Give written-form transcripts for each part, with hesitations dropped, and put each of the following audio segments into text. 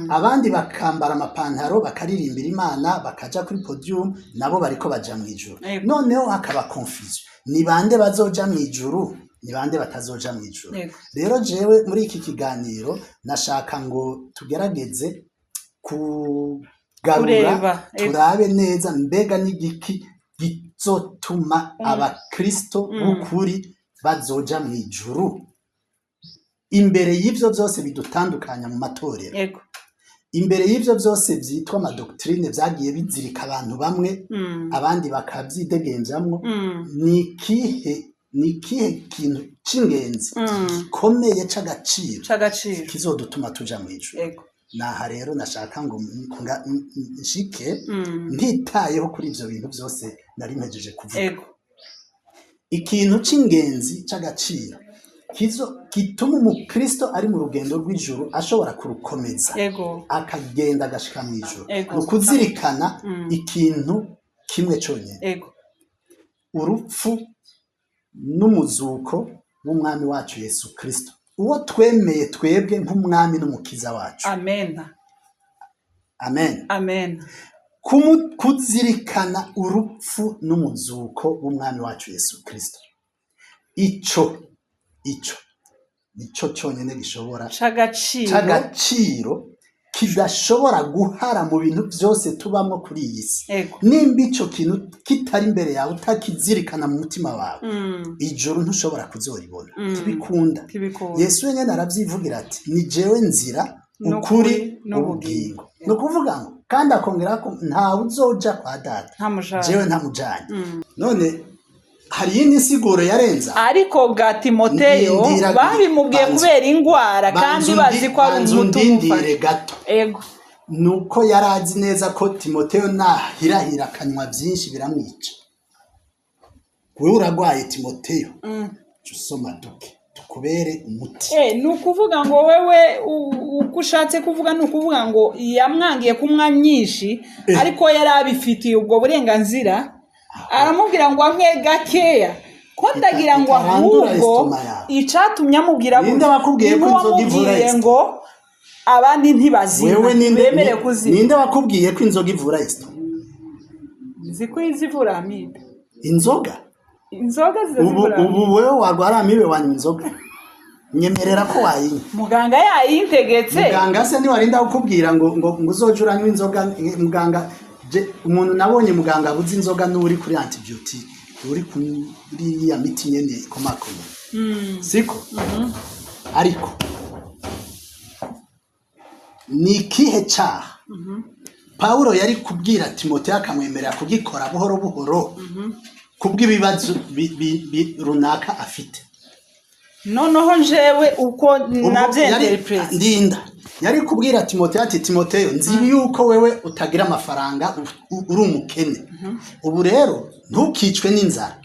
Abandi bakambara amapantaro, bakaririmbira Imana, bakaja kuri podium, nabo bariko baja mu ijuru. Noneho hakaba confusion: ni bande bazoja mu ijuru, ni bande batazoja mu ijuru? Rero jewe muri iki kiganiro nashaka ngo tugerageze kugarura, Kureba, turabe neza mbega n'igiki gizotuma abakristo b'ukuri bazoja mu ijuru, imbere y'ivyo vyose bidutandukanya mu matorero, imbere y'ivyo vyose vyitwa ama doctrines vyagiye bizirika abantu bamwe, abandi bakavyidegemvyamwo. Ni ikihe kintu c'ingenzi gikomeye c'agaciro C'agaciro kizodutuma tuja mu ijuru? Naha rero nashaka ngo nshike, ntitayeho kuri ivyo bintu vyose nari mpejeje kuvuga. Ikintu c'ingenzi c'agaciro kizo gituma umukristo ari mu rugendo rw'ijuru ashobora kurukomeza, akagenda agashika mu ijuru, ni ukuzirikana ikintu kimwe conyene: urupfu n'umuzuko w'umwami wacu Yesu Kristo, uwo twemeye twebwe nk'umwami n'umukiza wacu. Amen. Amen. Amen. Kuzirikana urupfu n'umuzuko w'umwami wacu Yesu Kristo, ico nico cyonyine gishobora C'agaciro. c'agaciro kidashobora guhara mu bintu byose tubamo kuri iyi si. Nimba ico kintu kitari imbere yawe, utakizirikana mu mutima wawe, ijuru ntushobora kuzoribona. Ntibikunda. Ntibikunda. Yesu wenyine arabyivugira ati: "Ni jewe nzira, N'ukuri, ukuri, n'ubugingo." ubugingo." Ni ukuvuga ngo kandi akongera ko ntawe uzoja kwa Data Ntamujanye. jewe ntamujanye. None hari iyindi nsiguro yarenza? Ariko ga Timoteyo babimubwiye kubera ingwara, kandi bazi ko ari Banza umuti undindire umufasha. gato. Nuko yari azi neza ko Timoteyo nahirahira akanywa byinshi biramwica. Wewe uragwaye Timoteyo, jya usoma duke tukubere umuti. Ni ukuvuga ngo wewe uko ushatse kuvuga, ni ukuvuga ngo yamwangiye kunywa myinshi, ariko yari abifitiye ubwo burenganzira, aramubwira ngo anywe gakeya, ko ndagira ngo Itarandura ahubwo estomac yawe. icatumye amubwira Ninde gutyo, wakubwiye ni ko inzoga ivura nk'uwamubwiye estomac? ngo abandi ntibazima Wewe ninde bemere kuzima. Ninde wakubwiye ko inzoga ivura estomac? Nzi ko izivura amibe. Inzoga? Inzoga Ubu zizivura. Ubu wewe warwara amibe wanywa inzoga? Nyemerera ko wayinywa. Muganga yayintegetse. Muganga se ntiwarinda kukubwira ngo uzoje uranywa inzoga? Muganga umuntu nabonye muganga abuze inzoga n'uri kuri antibiotique, uri kuri iriya miti nyene ikomakomeye, siko? Ariko ni ikihe caha Pawulo yari kubwira Timoteyo akamwemerera kugikora buhoro buhoro kubw'ibibazo runaka afite? Noneho njewe uko Ubwo navyenterprete, ndinda, yari kubwira Timoteyo ati: "Timoteyo, nzi yuko wewe utagira amafaranga, uri umukene. Ubu rero ntukicwe n'inzara,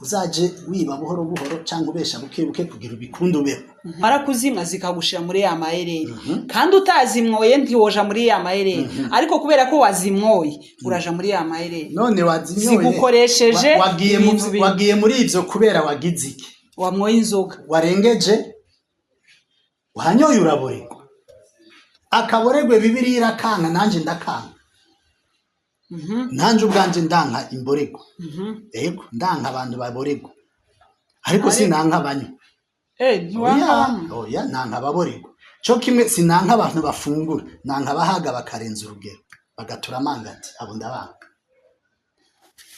uzaje wiba buhoro buhoro cyangwa ubesha buke buke kugira ubikunde ubeho." Mara kuzimwa zikagushira muri ya mayereri, kandi utazimwoye ntiwoja muri ya mayereri, ariko kubera ko wazimwoye uraja muri ya mayereri. None wazinyoye, Zigukoresheje wagiye ibintu bimwe. Wagiye muri ivyo kubera wagize iki? Wamwoye inzoga. Warengeje, wanyoye, uraborerwa. Akaboregwe Bibiliya irakanka, nanjye ndakanka, nanjye ubwanje ndanka imborerwa. Yego, ndanka abantu baborerwa, ariko sinanka abanywa. Ntiwanka Oya, bamwe? Oya, nanka ababorerwa. Cyo kimwe sinanka abantu bafungura, nanka abahaga bakarenza urugero, bagatura amangati. Abo ndabanga.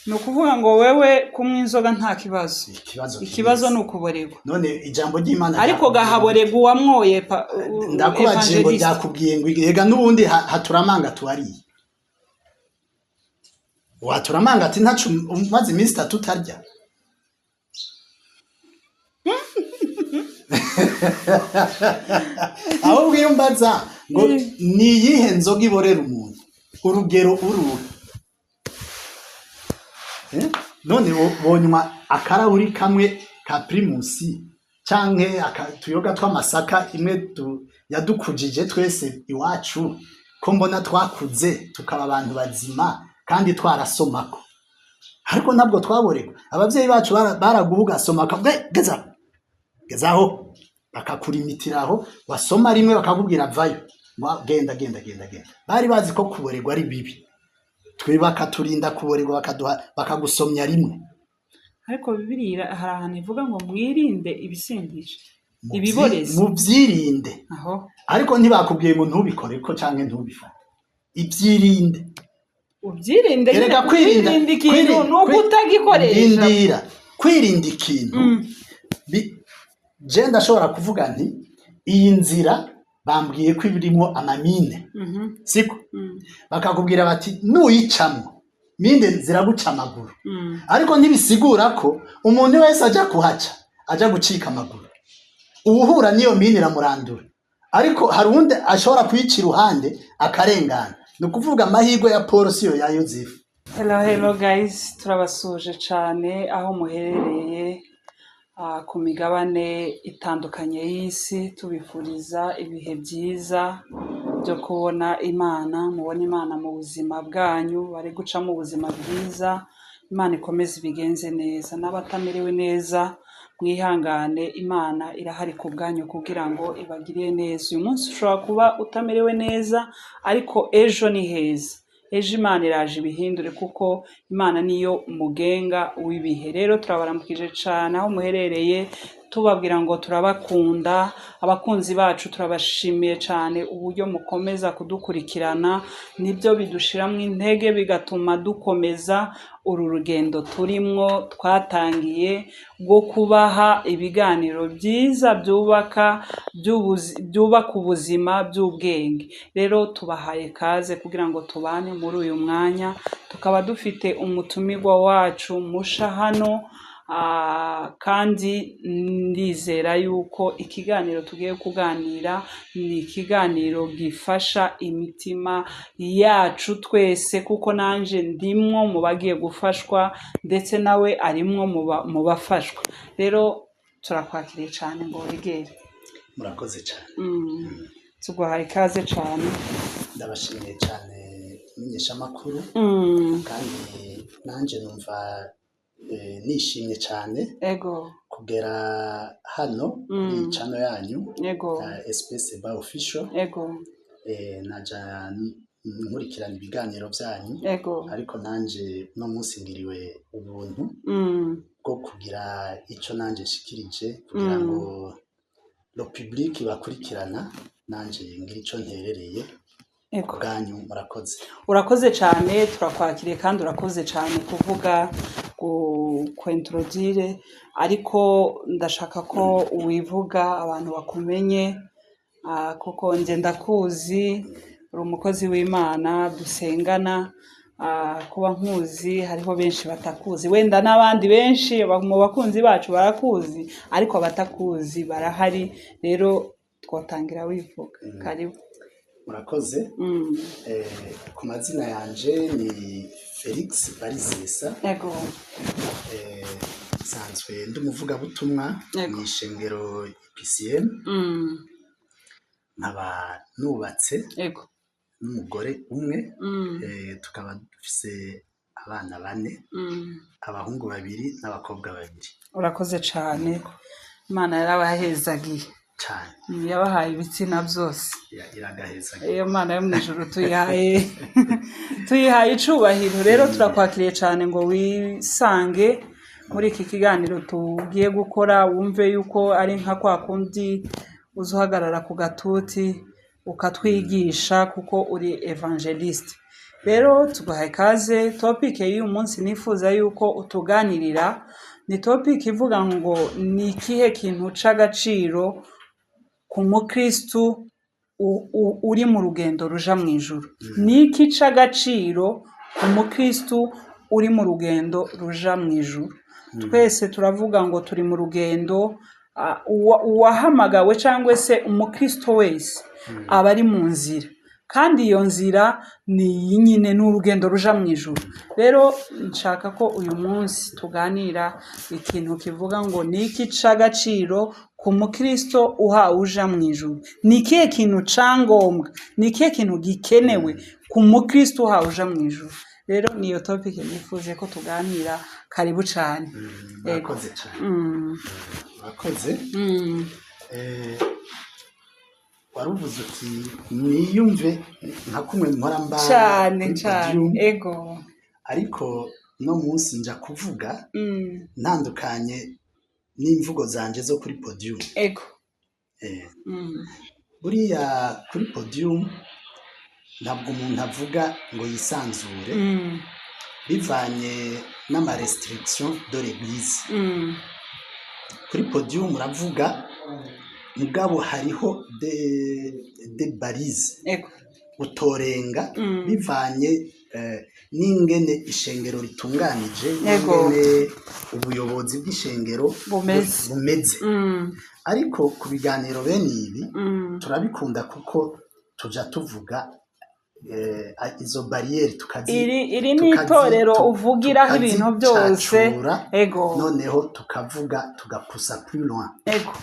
Ni ukuvuga ngo wewe kunywa inzoga nta kibazo? Ikibazo Ikibazo kiza. ni ukuborerwa. None ijambo ry'Imana Ariko ryakubwiye gahaborerwa uwamwoye Ndakubajije ngo evangeliste. ryakubwiye ngo ega n'ubundi hatura amangati wariye, watura amangati ntacu umaze iminsi 3 utarya. Ahubwo iyo mbaza ngo ni iyihe nzoga iborera umuntu, urugero uruhe? None bonywa akarahuri kamwe ka Primusi canke utuyoga tw'amasaka imwe yadukujije twese iwacu, ko mbona twakuze tukaba abantu bazima kandi twarasomako, ariko ntabwo twaborerwa. Abavyeyi bacu baraguha ugasoma, bakavuga: "Eh, gezaho, gezaho," bakakurimitiraho, wasoma rimwe bakakubwira: "Vayo." Ngo genda genda genda genda. Bari bazi ko kuborerwa ari bibi, twe bakaturinda kuborerwa, bakaduha, bakagusomya rimwe. Ariko Bibiliya hari ahantu ivuga ngo mwirinde ibisindisha, ibiborezi. Muvyirinde. Aho. Ariko ntibakubwiye ngo ntubikore ko canke ntubifate, ibyirinde. Ubyirinde nyine. Erega kwirinda Kwirinda ikintu ni uko utagikoresha. Ndindira, kwirinda ikintu, je ndashobora kuvuga nti iyi nzira bambwiye ko irimo amamine, siko? Bakakubwira bati nuyicamwo mine ziraguca amaguru, ariko ntibisigura ko umuntu wese ajya kuhaca ajya gucika amaguru. Uwuhura n'iyo mine iramurandura, ariko hari uwundi ashobora kuyica iruhande akarengana. Ni ukuvuga amahirwe ya Paul siyo ya Yozefu. Hello, hello guys, turabasuhuje cyane aho muherereye ku migabane itandukanye y'isi, tubifuriza ibihe byiza byo kubona Imana, mubona Imana mu buzima bwanyu, bari guca mu buzima bwiza, Imana ikomeze ibigenze neza, n'abatamerewe neza mwihangane, Imana irahari ku bwanyu kugira ngo ibagirire neza. Uyu munsi ushobora kuba utamerewe neza, ariko ejo ni heza. Ejo Imana iraje ibihindure kuko Imana niyo mugenga w'ibihe. Rero turabaramukije cyane aho muherereye, tubabwira ngo turabakunda. Abakunzi bacu, turabashimiye cyane uburyo mukomeza kudukurikirana, nibyo bidushiramo intege, bigatuma dukomeza uru rugendo turimwo twatangiye rwo kubaha ibiganiro byiza byubaka byubaka ubuzima by'ubwenge. Rero tubahaye kaze kugira ngo tubane muri uyu mwanya, tukaba dufite umutumirwa wacu musha hano, kandi ndizera yuko ikiganiro tugiye kuganira ni ikiganiro gifasha imitima yacu twese, kuko nanje ndimwo mu bagiye gufashwa, ndetse nawe arimwo mu bafashwa. Rero turakwakiriye cyane ngo wegere. Murakoze cyane. Tuguhaye ikaze cyane. Ndabashimiye cyane, menyeshamakuru, kandi nanjye numva nishimye cyane kugera hano kuri channel yanyu Space Bar Official. Naja nkurikirana ibiganiro byanyu, ariko nanje uno munsi ngiriwe ubuntu bwo kugira ico nanje nshikirije kugira ngo le public bakurikirana, nanje ngira ico nterereye bwanyu. Murakoze. Urakoze cyane, turakwakiriye kandi urakoze cyane kuvuga kwentrodire, ariko ndashaka ko wivuga abantu bakumenye, kuko njye ndakuzi, uri umukozi w'Imana dusengana. Kuba nkuzi, hariho benshi batakuzi, wenda n'abandi benshi mu bakunzi bacu barakuzi, ariko abatakuzi barahari. Rero twatangira wivuga. Karibu. Murakoze. Ku mazina yanje ni Felix Barizesa. Nsanzwe ndi umuvugabutumwa mu ishengero PCM, nkaba nubatse n'umugore umwe, tukaba dufise abana bane, abahungu babiri n'abakobwa babiri. Urakoze cyane, Imana yarabahezagiye. Cane. Yabahaye ibitsina byose. Iragahezagiye. Iyo Mana yo mu ijuru tuyihaye icubahiro. Rero turakwakiriye cyane ngo wisange muri iki kiganiro tugiye gukora, wumve yuko ari nka kwa kundi uza uhagarara ku gatuti ukatwigisha, kuko uri évangéliste. Rero tuguhaye ikaze. Topic y'uyu munsi nifuza yuko utuganirira ni topic ivuga ngo ni ikihe kintu c'agaciro ku mukristu uri mu rugendo ruja mu ijuru? Ni iki c'agaciro ku mukristu uri mu rugendo ruja mu ijuru? Twese turavuga ngo turi mu rugendo, uwahamagawe cyangwa se umukristo wese aba ari mu nzira, kandi iyo nzira ni iyi nyine, ni urugendo ruja mu ijuru. Rero nshaka ko uyu munsi tuganira ikintu kivuga ngo ni iki c'agaciro ku mukristo uhawe uja mu ijuru? Ni ikihe kintu ca ngombwa? Ni ikihe kintu gikenewe ku mukristo uhawe uja mu ijuru? Rero niyo topic nifuje ko tuganira. Karibu cane. Murakoze cyane. Murakoze. Waruvuze uti niyumve nka kumwe mpora mba Cane kuri cane. podium, Ego. ariko no munsi nja kuvuga ntandukanye n'imvugo zanje zo kuri podium. Ego. Buriya kuri podium ntabwo umuntu avuga ngo yisanzure, bivanye n'ama restriction de l'église. Kuri podium uravuga, mugabo hariho des balises Ego. utorenga, bivanye n'ingene ishengero ritunganije, Ego. n'ingene ubuyobozi bw'ishengero Bumeze. bumeze. Ariko ku biganiro bene ibi turabikunda, kuko tuja tuvuga izo barrières tukazi Iri ni itorero uvugiraho ibintu byose. Tukazicacura, Ego. noneho tukavuga, tugapusa plus loin. Ego.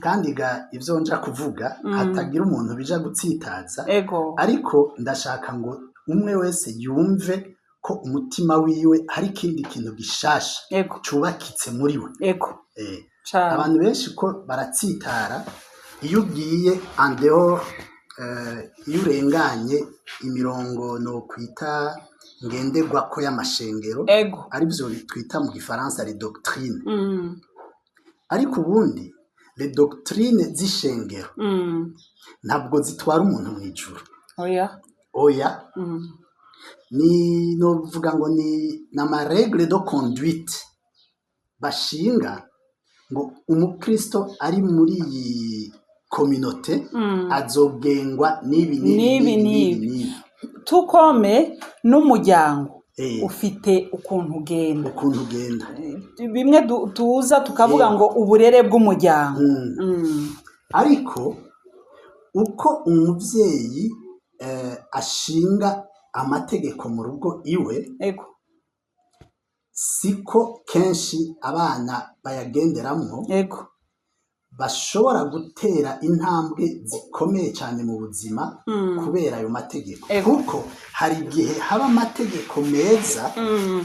Kandi ga ivyo nja kuvuga hatagira umuntu bija gutsitaza, Ego. ariko ndashaka ngo umwe wese yumve ko umutima wiwe hari ikindi kintu gishasha Ego. cubakitse muri we. Ego. Cane. Abantu benshi ko baratsitara iyo ugiye en dehors, iyo urenganye imirongo nokwita ngenderwako y'amashengero, Ego. arivyo twita mu gifaransa les doctrines. Ariko ubundi les doctrines z'ishengero ntabwo zitwara umuntu mw'ijuru. Oya. Oya. Ni novuga ngo ni n'ama règles de conduite bashinga ngo umukristo ari muri iyi communauté azogengwa n'ibi n'ibi N'ibi n'ibi n'ibi. n'ibi n'ibi. Tukome n'umuryango ufite ukuntu ugenda. Ukuntu ugenda. Bimwe tuza tukavuga ngo uburere bw'umuryango. Ariko uko umuvyeyi ashinga amategeko mu rugo iwe, Ego. siko kenshi abana bayagenderamwo. Ego. Bashobora gutera intambwe zikomeye cyane mu buzima kubera ayo mategeko, Ego. kuko hari igihe haba amategeko meza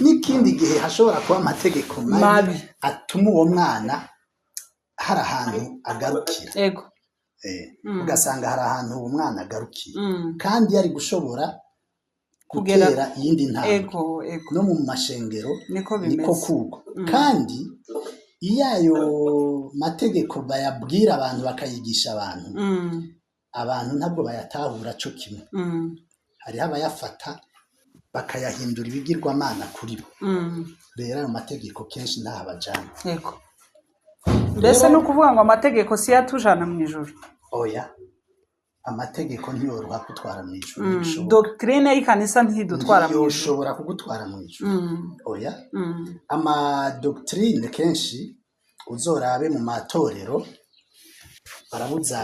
n'ikindi gihe hashobora kuba amategeko mabi, Mabi. atuma uwo mwana hari ahantu agarukira. Ego. Ugasanga hari ahantu uwo mwana agarukiye kandi yari gushobora gutera iyindi ntambwe. Ego, ego. No mu mashengero Niko niko bimeze. kuko kandi iyo ayo mategeko bayabwira abantu, bakayigisha abantu, abantu ntabwo bayatahura co kimwe. Hariho abayafata bakayahindura ibigirwamana kuri bo. Rero ayo mategeko kenshi ntaho abajana. Ego. Mbese ni ukuvuga ngo amategeko si yo atujana mu ijuru? Oya, amategeko ntiyoroha kutwara mu ijuru, ntibishoboka. Doctrine y'ikanisa ntidutwara mu ijuru. Ntiyoshobora kugutwara mu ijuru, oya. Ama doctrines kenshi uzorabe mu matorero barabuza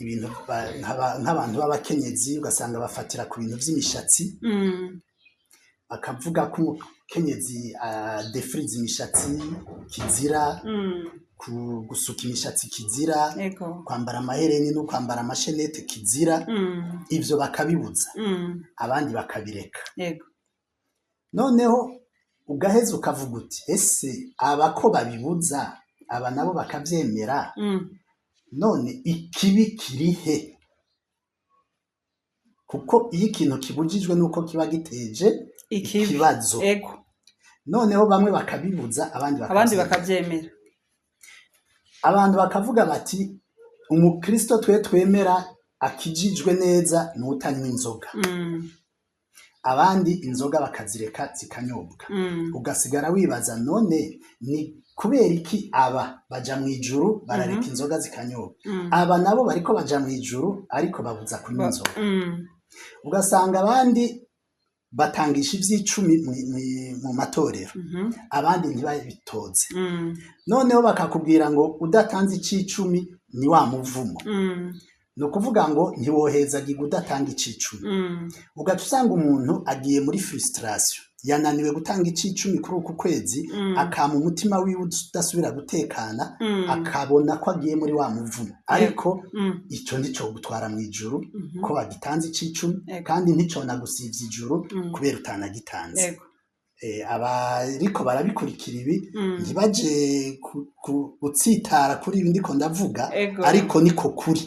ibintu nk'abantu b'abakenyezi, ugasanga bafatira ku bintu vy'imishatsi, bakavuga ko umukenyezi adefriza imishatsi kizira, gusuka imishatsi kizira, Ego. kwambara amahereni no kwambara amashenete kizira. Ivyo bakabibuza, abandi bakabireka. Ego. Noneho ugaheza ukavuga uti: ese aba ko babibuza, aba nabo bakavyemera, none ikibi kirihe? Kuko iyo ikintu kibujijwe nuko kiba giteje Ikibi. ikibazo. Ego. Noneho bamwe bakabibuza, abandi Abandi bakavyemera. bakavyemera. Abantu bakavuga bati: umukristo twe twemera akijijwe neza n'utanywa inzoga. Abandi inzoga bakazireka zikanyobwa. Ugasigara wibaza: none ni kubera iki aba baja mu ijuru barareka inzoga zikanyobwa, aba nabo bariko baja mu ijuru ariko babuza kunywa inzoga? Ugasanga abandi batangisha ivy'icumi mu matorero, abandi ntibabitoze. Noneho bakakubwira ngo udatanze ic'icumi ni wa muvumo. Ni ukuvuga ngo ntiwohezagiga udatanga ic'icumi. Ugaca usanga umuntu agiye muri frustration, yananiwe gutanga ic'icumi kuri uku kwezi, akama umutima wiwe udasubira gutekana, akabona ko agiye muri wa muvumo. Ariko ico ntico gutwara mu ijuru ko wagitanze ic'icumi, kandi ntico nagusivye ijuru kubera utanagitanze. Ego. Abariko barabikurikira ibi ntibaje gutsitara kuri ibi ndiko ndavuga, ariko niko kuri.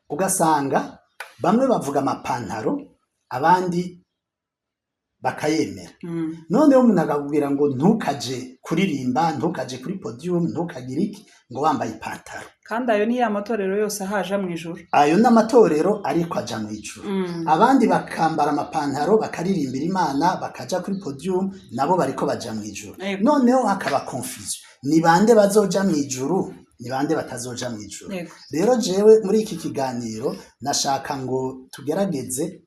Ugasanga bamwe bavuga amapantaro, abandi bakayemera. Noneho umuntu akakubwira ngo ntukaje kuririmba, ntukaje kuri podium, ntukagire iki, ngo wambaye ipantaro. Kandi ayo ni ya matorero yose ahaja mu ijuru. Ayo ni amatorero ariko aja mu ijuru. Abandi bakambara amapantaro, bakaririmbira Imana, bakaja kuri podium, nabo bariko baja mu ijuru. Noneho hakaba confusion: ni bande bazoja mu ijuru, ni bande batazoja mu ijuru? Rero jewe muri iki kiganiro nashaka ngo tugerageze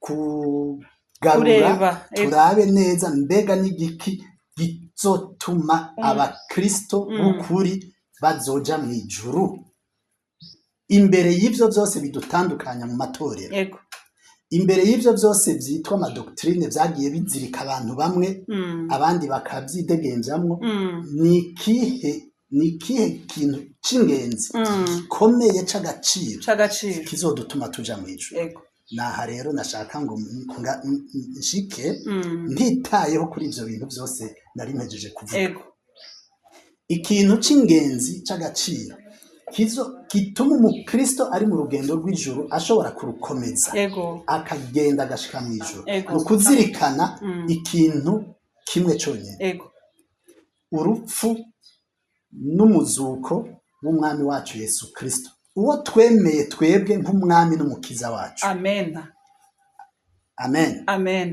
kugarura, Kureba, turabe neza mbega n'igiki gizotuma abakristo b'ukuri bazoja mu ijuru, imbere y'ivyo vyose bidutandukanya mu matorero, imbere y'ivyo vyose vyitwa amadoctrine vyagiye bizirika abantu bamwe, abandi bakavyidegemvyamwo. Ni ikihe kintu c'ingenzi gikomeye c'agaciro c'agaciro kizodutuma tuja mu ijuru? Naha rero nashaka ngo nshike, ntitayeho kuri ivyo bintu vyose nari mpejeje kuvuga. Ikintu c'ingenzi c'agaciro kizo gituma umukristo ari mu rugendo rw'ijuru ashobora kurukomeza, akagenda agashika mu ijuru, ni ukuzirikana ikintu kimwe conyene: urupfu n'umuzuko w'umwami wacu Yesu Kristo, uwo twemeye twebwe nk'umwami n'umukiza wacu. Amen. Amen. Amen.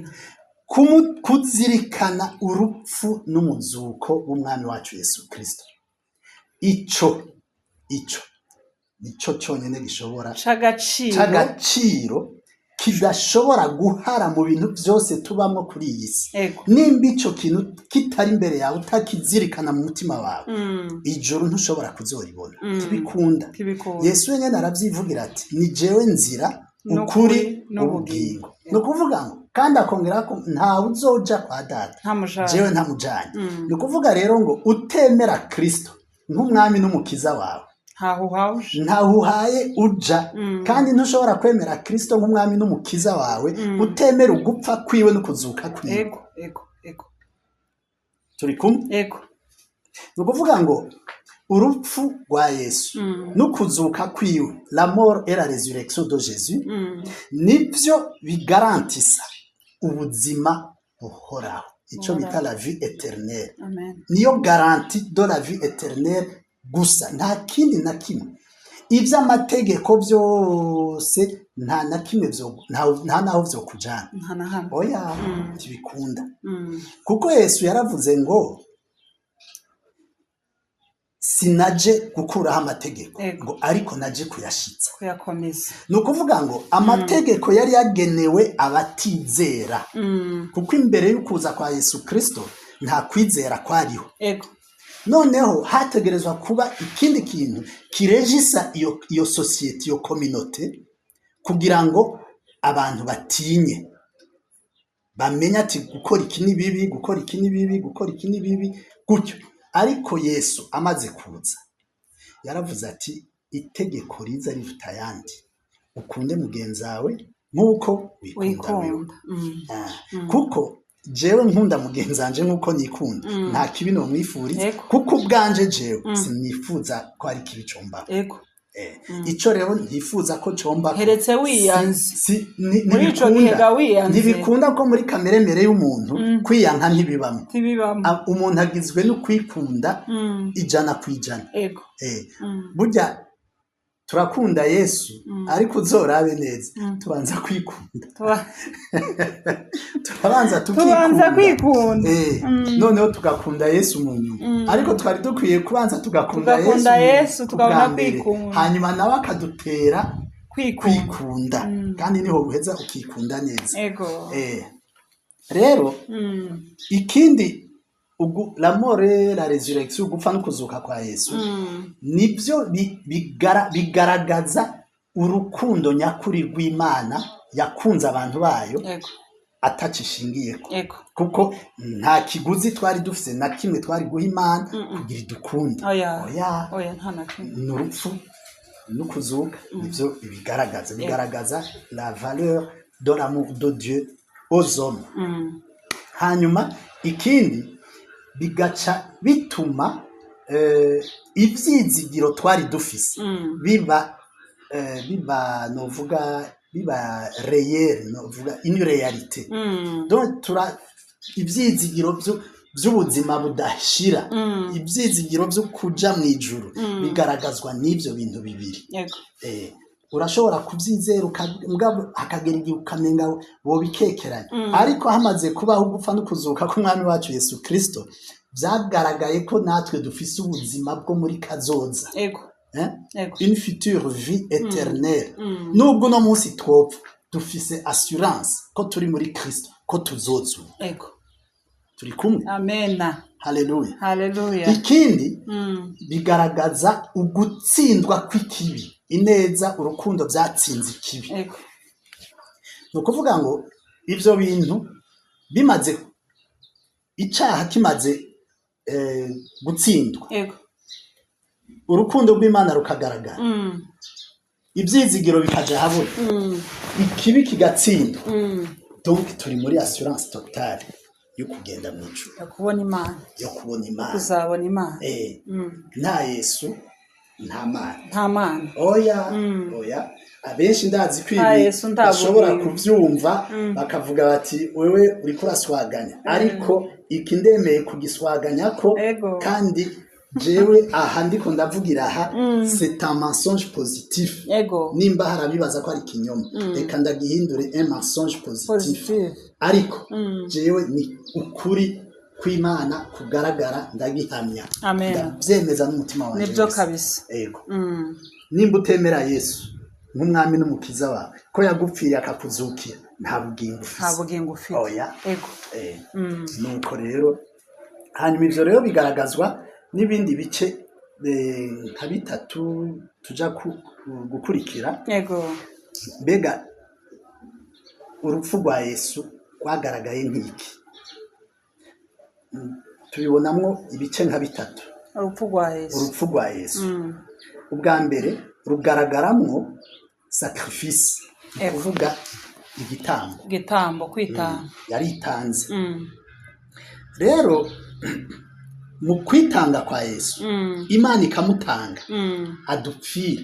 Kuzirikana urupfu n'umuzuko w'umwami wacu Yesu Kristo, ico nico cyonyine gishobora c'agaciro c'agaciro kidashobora guhara mu bintu byose tubamo kuri iyi si. Nimba ico kintu kitari imbere yawe, utakizirikana mu mutima wawe, ijuru ntushobora kuzoribona. Ntibikunda. Ntibikunda. Yesu wenyine arabyivugira ati: "Ni jewe nzira, N'ukuri, ukuri, n'ubugingo." ubugingo." Ni ukuvuga ngo kandi akongera ko ntawe uzoja kwa Data nta mujana jewe ntamujanye. Ni ukuvuga rero ngo utemera Kristo nk'umwami n'umukiza wawe, ntaho uhawuje. Ntaho uhaye uja. Kandi ntushobora kwemera Kristo nk'umwami n'umukiza wawe utemera ugupfa kwiwe n'ukuzuka kwiwe. ego ego ego Turi kumwe? Ego. Ni ukuvuga ngo urupfu rwa Yesu n'ukuzuka kwiwe, la mort et la résurrection de Jésus, nibyo bigarantisa ubuzima buhoraho, icyo bita la vie éternelle. Amen. Niyo garantie de la vie éternelle gusa, nta kindi na kimwe. Iby'amategeko byose nta na kimwe nta naho vyo kujana. Nta na hamwe. Oya, ntibikunda. Kuko Yesu yaravuze ngo: "Sinaje gukuraho amategeko, ngo ariko naje kuyashitsa." Kuyakomeza. Ni ukuvuga ngo amategeko yari yagenewe abatizera, kuko imbere y'ukuza kwa Yesu Kristo nta kwizera kwariho. Noneho hategerezwa kuba ikindi kintu kirejisa iyo société, iyo communauté, kugira ngo abantu batinye, bamenye ati gukora iki ni bibi, gukora iki ni bibi, gukora iki ni bibi, gutyo. Ariko Yesu amaze kuza yaravuze ati: "Itegeko riza riruta ayandi, ukunde mugenzi wawe nk'uko wikunda wewe." Wikunda. Ah, kuko jewe nkunda mugenzi wanje nk'uko nikunda, nta kibi nomwifuriza, kuko ubwanje jewe sinifuza ko hari ikibi combaho. Ico rero ntifuza ko combako, Heretse wiyanze. si Muri ico gihe ntibikunda. ga wiyanze. Ntibikunda ko muri kamere mere y'umuntu kwiyanka ntibibamo. Ntibibamo. Umuntu agizwe no kwikunda 100%. Burya turakunda Yesu, ariko uzorabe neza, tubanza kwikunda. Turabanza Tubanza tukikunda. kwikunda. Noneho tugakunda Yesu mu nyuma, ariko twari dukwiye kubanza tugakunda Tugakunda Yesu Yesu, tukabona ubwa mbere. kwikunda. Hanyuma nawe akadutera kwikunda. Kwikunda. Kandi niho guheza ukikunda neza. Rero ikindi, la mort et la résurrection, ugupfa no kuzuka kwa Yesu, nibyo bigaragaza urukundo nyakuri rw'Imana yakunze abantu bayo atacishingiyeko, kuko nta kiguzi twari dufise na kimwe twari guha Imana kugira idukunde. Oya. Oya. Oya, nta na kimwe. Ni urupfu no kuzuka nivyo bigaragaza la valeur de l'amour de Dieu aux hommes. Hanyuma ikindi, bigaca bituma ivyizigiro twari dufise biba novuga biba réel, novuga une réalité. Donc tura ivyizigiro vy'ubuzima budashira, ivyizigiro vyo kuja mw'ijuru bigaragazwa n'ivyo bintu bibiri. Urashobora kuvyizera, mugabo hakagera igihe ukamenga wobikekeranya, ariko hamaze kubaho gupfa no kuzuka k'umwami wacu Yesu Kristo, vyagaragaye ko natwe dufise ubuzima bwo muri kazoza, eh? Une future vie éternelle. Nubwo uno munsi twopfa, dufise assurance ko turi muri Kristo, ko tuzozuka. Turi kumwe? Amena. Haleluya. Haleluya. Ikindi, bigaragaza ugutsindwa kw'ikibi. Ineza, urukundo byatsinze ikibi. Ni ukuvuga ngo ivyo bintu bimaze, icaha kimaze gutsindwa, urukundo rw'Imana rukagaragara, ivyizigiro bikaja ahabona, ikibi kigatsindwa, donc turi muri assurance totale yo kugenda mu ijuru. Yo kubona Imana. Yo kubona Imana. Kuzabona Imana. Nta Yesu nta Mana. Nta Mana. Oya, oya, abenshi ndazi ko Nta ibi Yesu, nta bashobora bugingo. kuvyumva bakavuga bati: "Wewe uriko uraswaganya." Ariko iki ndemeye kugiswaganya ko, kandi jewe aha ndiko ndavugira aha, c'est un mensonge positif. Nimba hari abibaza ko ari ikinyoma, reka ndagihindure un mensonge positif. Positif. Ariko jewe ni ukuri kw'Imana kugaragara, ndagihamya. Amen. Ndavyemeza n'umutima wanje Nibyo wose. kabisa. Ego. Nimba utemera Yesu nk'umwami n'umukiza wawe, ko yagupfiriye akakuzukira, nta bugingo Nta ufise. bugingo ufite. Oya. Nuko rero, hanyuma ivyo rero bigaragazwa n'ibindi bice nka bitatu tuja gukurikira. Mbega urupfu rwa Yesu rwagaragaye nk'iki? Tubibonamwo ibice nka bitatu. Urupfu rwa Yesu. Urupfu rwa Yesu, ubwa mbere rugaragaramwo sacrifice, ni kuvuga igitambo. Igitambo, kwitanga. Yaritanze. Rero mu kwitanga kwa Yesu, Imana ikamutanga adupfira,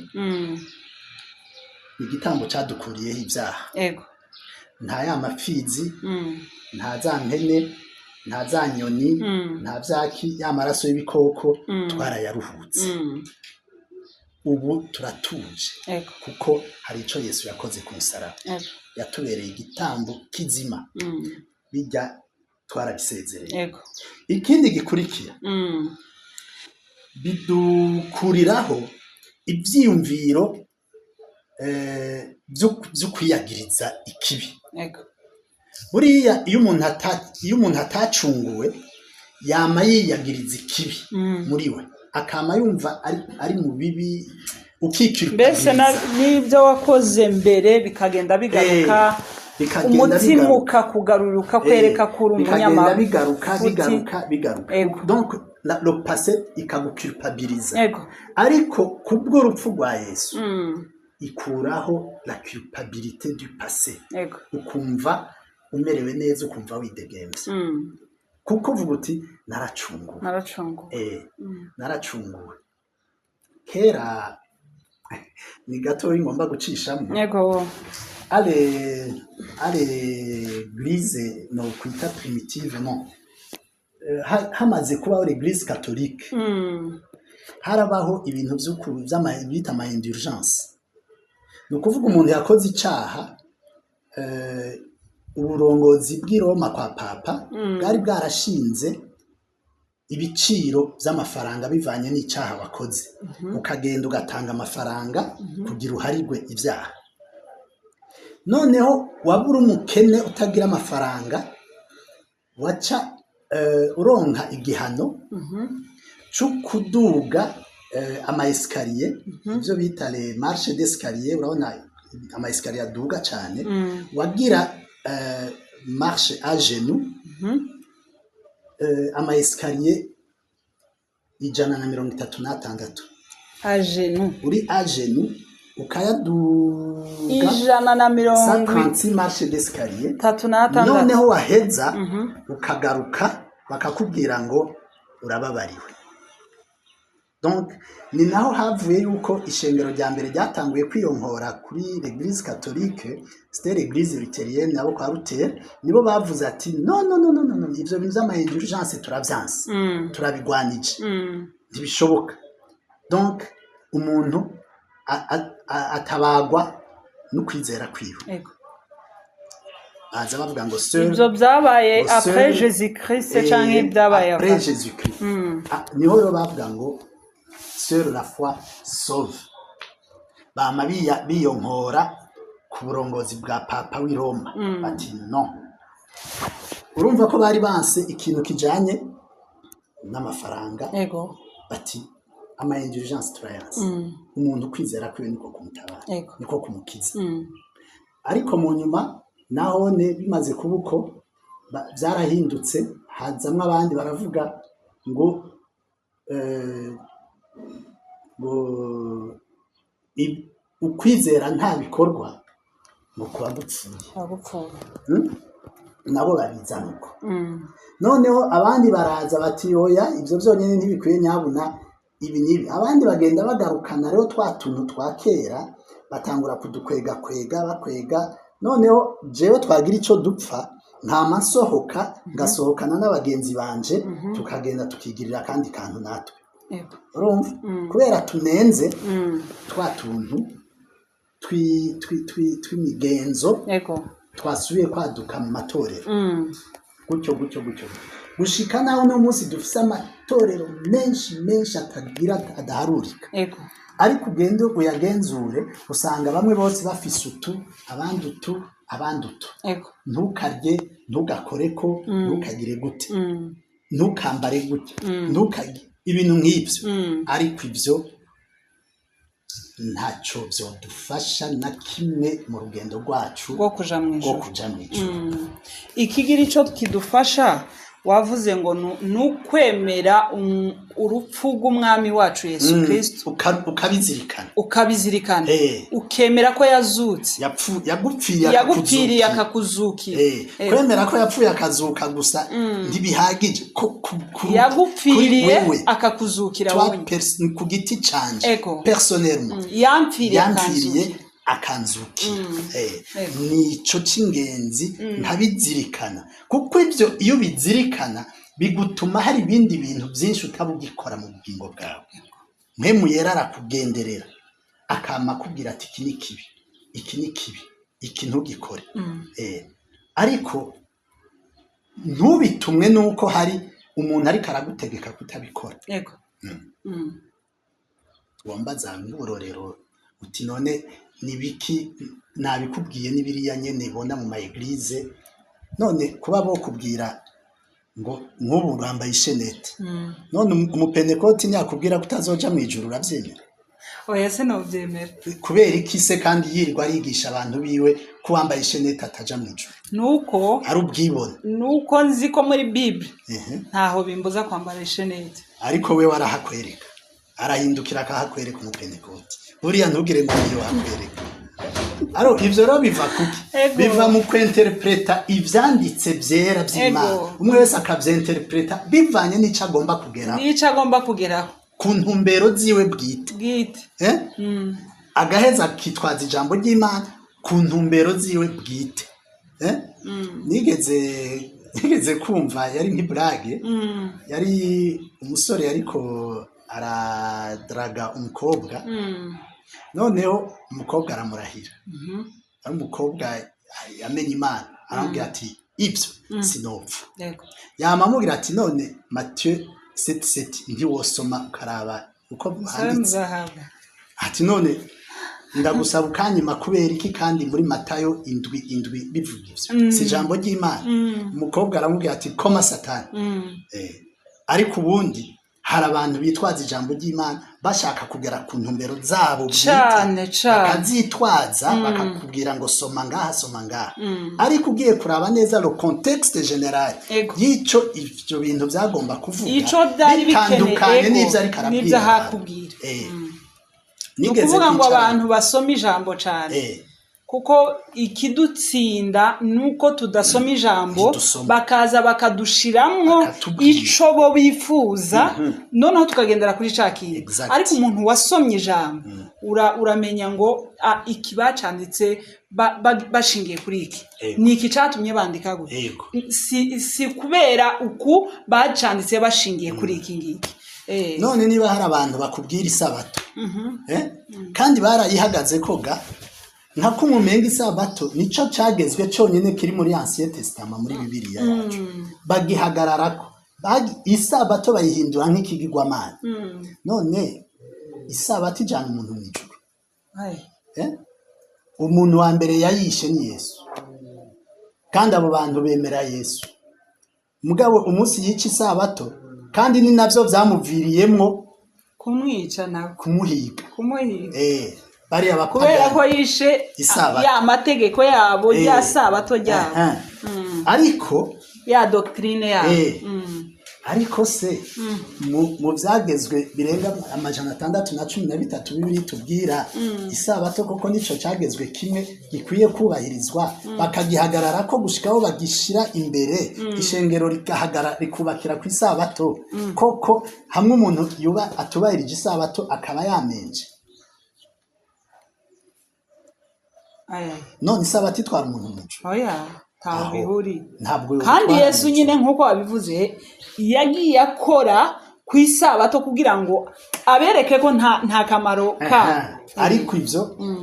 igitambo cadukuriyeho ibyaha. Nta ya mapfizi, nta za mpene, nta za nyoni, nta vyaki, ya maraso y'ibikoko, twarayaruhutse. Ubu turatuje, kuko hari ico Yesu yakoze ku musaraba. Yatubereye igitambo kizima. Bijya twarabisezereye. Ikindi gikurikira, bidukuriraho ivyiyumviro vyo kwiyagiriza ikibi. Buriya iyo umuntu atacunguwe, yama yiyagiriza ikibi muri we, akama yumva ari mu bibi, Mbese n'ibyo wakoze mbere bikagenda bigaruka, bikagenda umutima bigaruka. Ukakugarura, ukakwereka ko uri Bikagenda umunyamafuti. bigaruka, bigaruka, bigaruka. Donc le passé ikaguculpabiliza. Ariko kubw'urupfu rwa Yesu, ikuraho la culpabilité du passé. Ukumva umerewe neza, ukumva widegemvya, kuko uvuga uti: "Naracunguwe." Naracunguwe. Naracunguwe. Kera ni gatoya ngomba gucishamo. À l'église no kwita primitive, non, hamaze kubaho l'église catholique, harabaho ibintu bita ama indulgence. Ni ukuvuga umuntu yakoze icaha, uburongozi bw'i Roma kwa papa bwari bwarashinze ibiciro vy'amafaranga bivanye n'icaha wakoze, ukagenda ugatanga amafaranga kugira uharirwe ivyaha. Noneho waba uri umukene utagira amafaranga, waca uronka igihano co kuduga ama escalier, ivyo bita les marches d'escalier. Urabona ama escalier aduga cane, wagira marche à genoux, ama escalier 136. À genoux. Uri à genoux. Ukayaduga 136 136 marches d'escalier. Noneho waheza ukagaruka, bakakubwira ngo urababariwe. Donc ni naho havuye yuko ishengero rya mbere ryatanguye kwiyonkora kuri l'église catholique, c'était l'église luthérienne. Abo kwa Luther nibo bavuze ati: "Non, non, non, non, non, non, ivyo bintu vy'ama indulgence turavyanse, turabigwanije, ntibishoboka." Donc umuntu atabagwa no kwizera kwiwe. Baza bavuga ngo seul Ibyo byabaye ngo après seul Jésus Christ canke byabaye après avant? Jésus Christ. Ah, niho rero bavuga ngo seule la foi sauve. Bama biyonkora ku burongozi bwa papa w'i Roma, bati non. Urumva ko bari banse ikintu kijanye n'amafaranga, bati ama indulgence turayanse, umuntu kwizera kwiwe niko kumutabara, niko kumukiza. Ariko mu nyuma nahone bimaze kuba uko, byarahindutse, hazamwo abandi baravuga ngo ukwizera nta bikorwa ngo kuba gupfuye. Wagupfuye. Nabo babizana uko. Noneho abandi baraza bati: "Oya, ibyo byonyine ntibikwiye, nyabuna ibi n'ibi." Abandi bagenda bagarukana rero twa tuntu twa kera, batangura kudukwega kwega bakwega. Noneho jewe twagira icyo dupfa, nkama nsohoka, ngasohokana n'abagenzi banje, tukagenda tukigirira akandi kantu natwe. Urumva, kubera tunenze twa tuntu tw'imigenzo twasubiye kwaduka mu matorero, gutyo gutyo gutyo, gushika naho uno munsi dufise amatorero menshi menshi atagira adaharurika. Ariko ugende uyagenzure, usanga bamwe bose bafise utu, abandi utu, abandi utu. Ntukarye, ntugakoreko, ntukagire gute, ntukambare gute, ntukagire ibintu nk'ibyo. Ariko ibyo ntacyo byodufasha na kimwe mu rugendo rwacu rwo kuja mu rwo ijuru. Kuja mu ijuru. Ikigira ico kidufasha, wavuze ngo ni ukwemera urupfu rw'umwami wacu Yesu Kristo. Ukabizirikana. Ukabizirikana, ukemera ko yazutse. Yagupfiriye, yagupfiriye, akakuzukira. akakuzukira. Kwemera ko yapfuye akazuka gusa ntibihagije Yagupfiriye, kuri wewe. akakuzukira Toi, wowe. ku giti canje, personnellement, Yampfiriye, yampfiriye, akanzukira. Akanzukira. Nico c'ingenzi, nkabizirikana, kuko ivyo iyo ubizirikana bigutuma hari ibindi bintu byinshi utaba ugikora mu bugingo bwawe. Mpwemu Yera arakugenderera, akama akubwira ati: "Iki ni kibi, iki ni kibi, iki ntugikore." Ariko ntubitumwe nuko hari umuntu ariko aragutegeka kutabikora. Wambaza nk'uburorero uti: "None nibiki?" Nabikubwiye, n'ibiriya nyene bona mu ma église. None kuba bokubwira ngo nk'ubu urambaye ishenete, none umupentekoti ntiyakubwira ko utazoja mu ijuru, uravyemera? Oya, sinovyemera. Kubera iki se kandi yirirwa arigisha abantu biwe ko wambaye ishenete ataja mu ijuru? Nuko ari ubwibone. Nuko nzi ko muri Bible ntaho bimbuza kwambara ishenete. Ariko we warahakwereka, arahindukira akahakwereka umupentekoti. Buriya ntugire ngo niyo hakwereka. Aro ivyo rero biva kuki? Biva mu kwenterpreta ivyanditse vyera vy'Imana. Umwe wese akavyenterpreta bivanye n'ico agomba kugeraho. N'ico agomba kugeraho. Ku ntumbero ziwe bwite. Bwite. Eh? Agaheza akitwaza ijambo ry'Imana ku ntumbero ziwe bwite. Eh? Nigeze kumva, yari nk'i blague, yari umusore yariko aradraga umukobwa. Noneho umukobwa aramurahira, ari umukobwa yamenye Imana, aramubwira ati: "Ibyo sinopfa." Yama amubwira ati: "None Matthieu 7:7 ntiwosoma ukaraba uko Musabe handitse?" muzahabwa. Ati: "None ndagusaba ukanyima kubera iki, kandi muri Matayo 7:7 bivuga ivyo? Si ijambo ry'Imana?" Umukobwa aramubwira ati: "Koma Satani." Ariko ubundi hari abantu bitwaza ijambo ry'Imana bashaka kugera ku ntumbero zabo bwite, Cane cane. bakazitwaza, bakakubwira ngo soma ngaha, soma ngaha, ariko ugiye kuraba neza le contexte général y'ico ivyo bintu byagomba kuvuga, Ico byari bikeneye, bitandukanye n'ivyo ariko arabwira n'ivyo abantu. ahakubwira. Ni Nigeze ukuvuga ngo kwicara- abantu basoma ijambo cyane, kuko ikidutsinda ni uko tudasoma ijambo. Ntidusoma. Bakaza bakadushiramwo Bakatubwira. ico bo bifuza, noneho tukagendera kuri ca kintu. Ariko umuntu wasomye ijambo, uramenya ngo iki bacanditse bashingiye kuri iki, ni iki catumye bandika gutya. Si kubera uku bacanditse bashingiye kuri iki ngiki. None niba hari abantu bakubwira isabato, kandi barayihagaze koga nka ko umumenga isabato nico cagezwe conyene kiri muri Ancien Testament, muri Bibiliya yacu, bagihagararako. Isabato bayihindura nk'ikigirwamana. None isabato ijana umuntu mw'ijuru? Ai. Umuntu wa mbere yayishe ni Yesu, kandi abo bantu bemera Yesu. Mugabo umunsi yica isabato, kandi ni navyo vyamuviriyemwo kumwica nawe, kumuhiga, kumuhiga. Bariya kubera ko bapagani. yishe Isabato. ya mategeko yabo, ya sabato ryabo, Ariko ya doctrine yabo. Ariko se mu vyagezwe birenga 613 Bibiliya tubwira, isabato koko nico cagezwe kimwe gikwiye kubahirizwa, bakagihagarara ko gushikaho bagishira imbere, ishengero rigahagara rikubakira ku isabato koko, hamwe umuntu yuba atubahirije isabato akaba yamenje? Ay, ay. None isabato itwara umuntu mu ijuru? Oya, ntaho Aho. bihuriye. Ntabwo Kandi yotwara Yesu mu ijuru. nyine nk'uko wabivuze, yagiye akora ku isabato kugira ngo abereke ko nta kamaro kabo. Ariko ivyo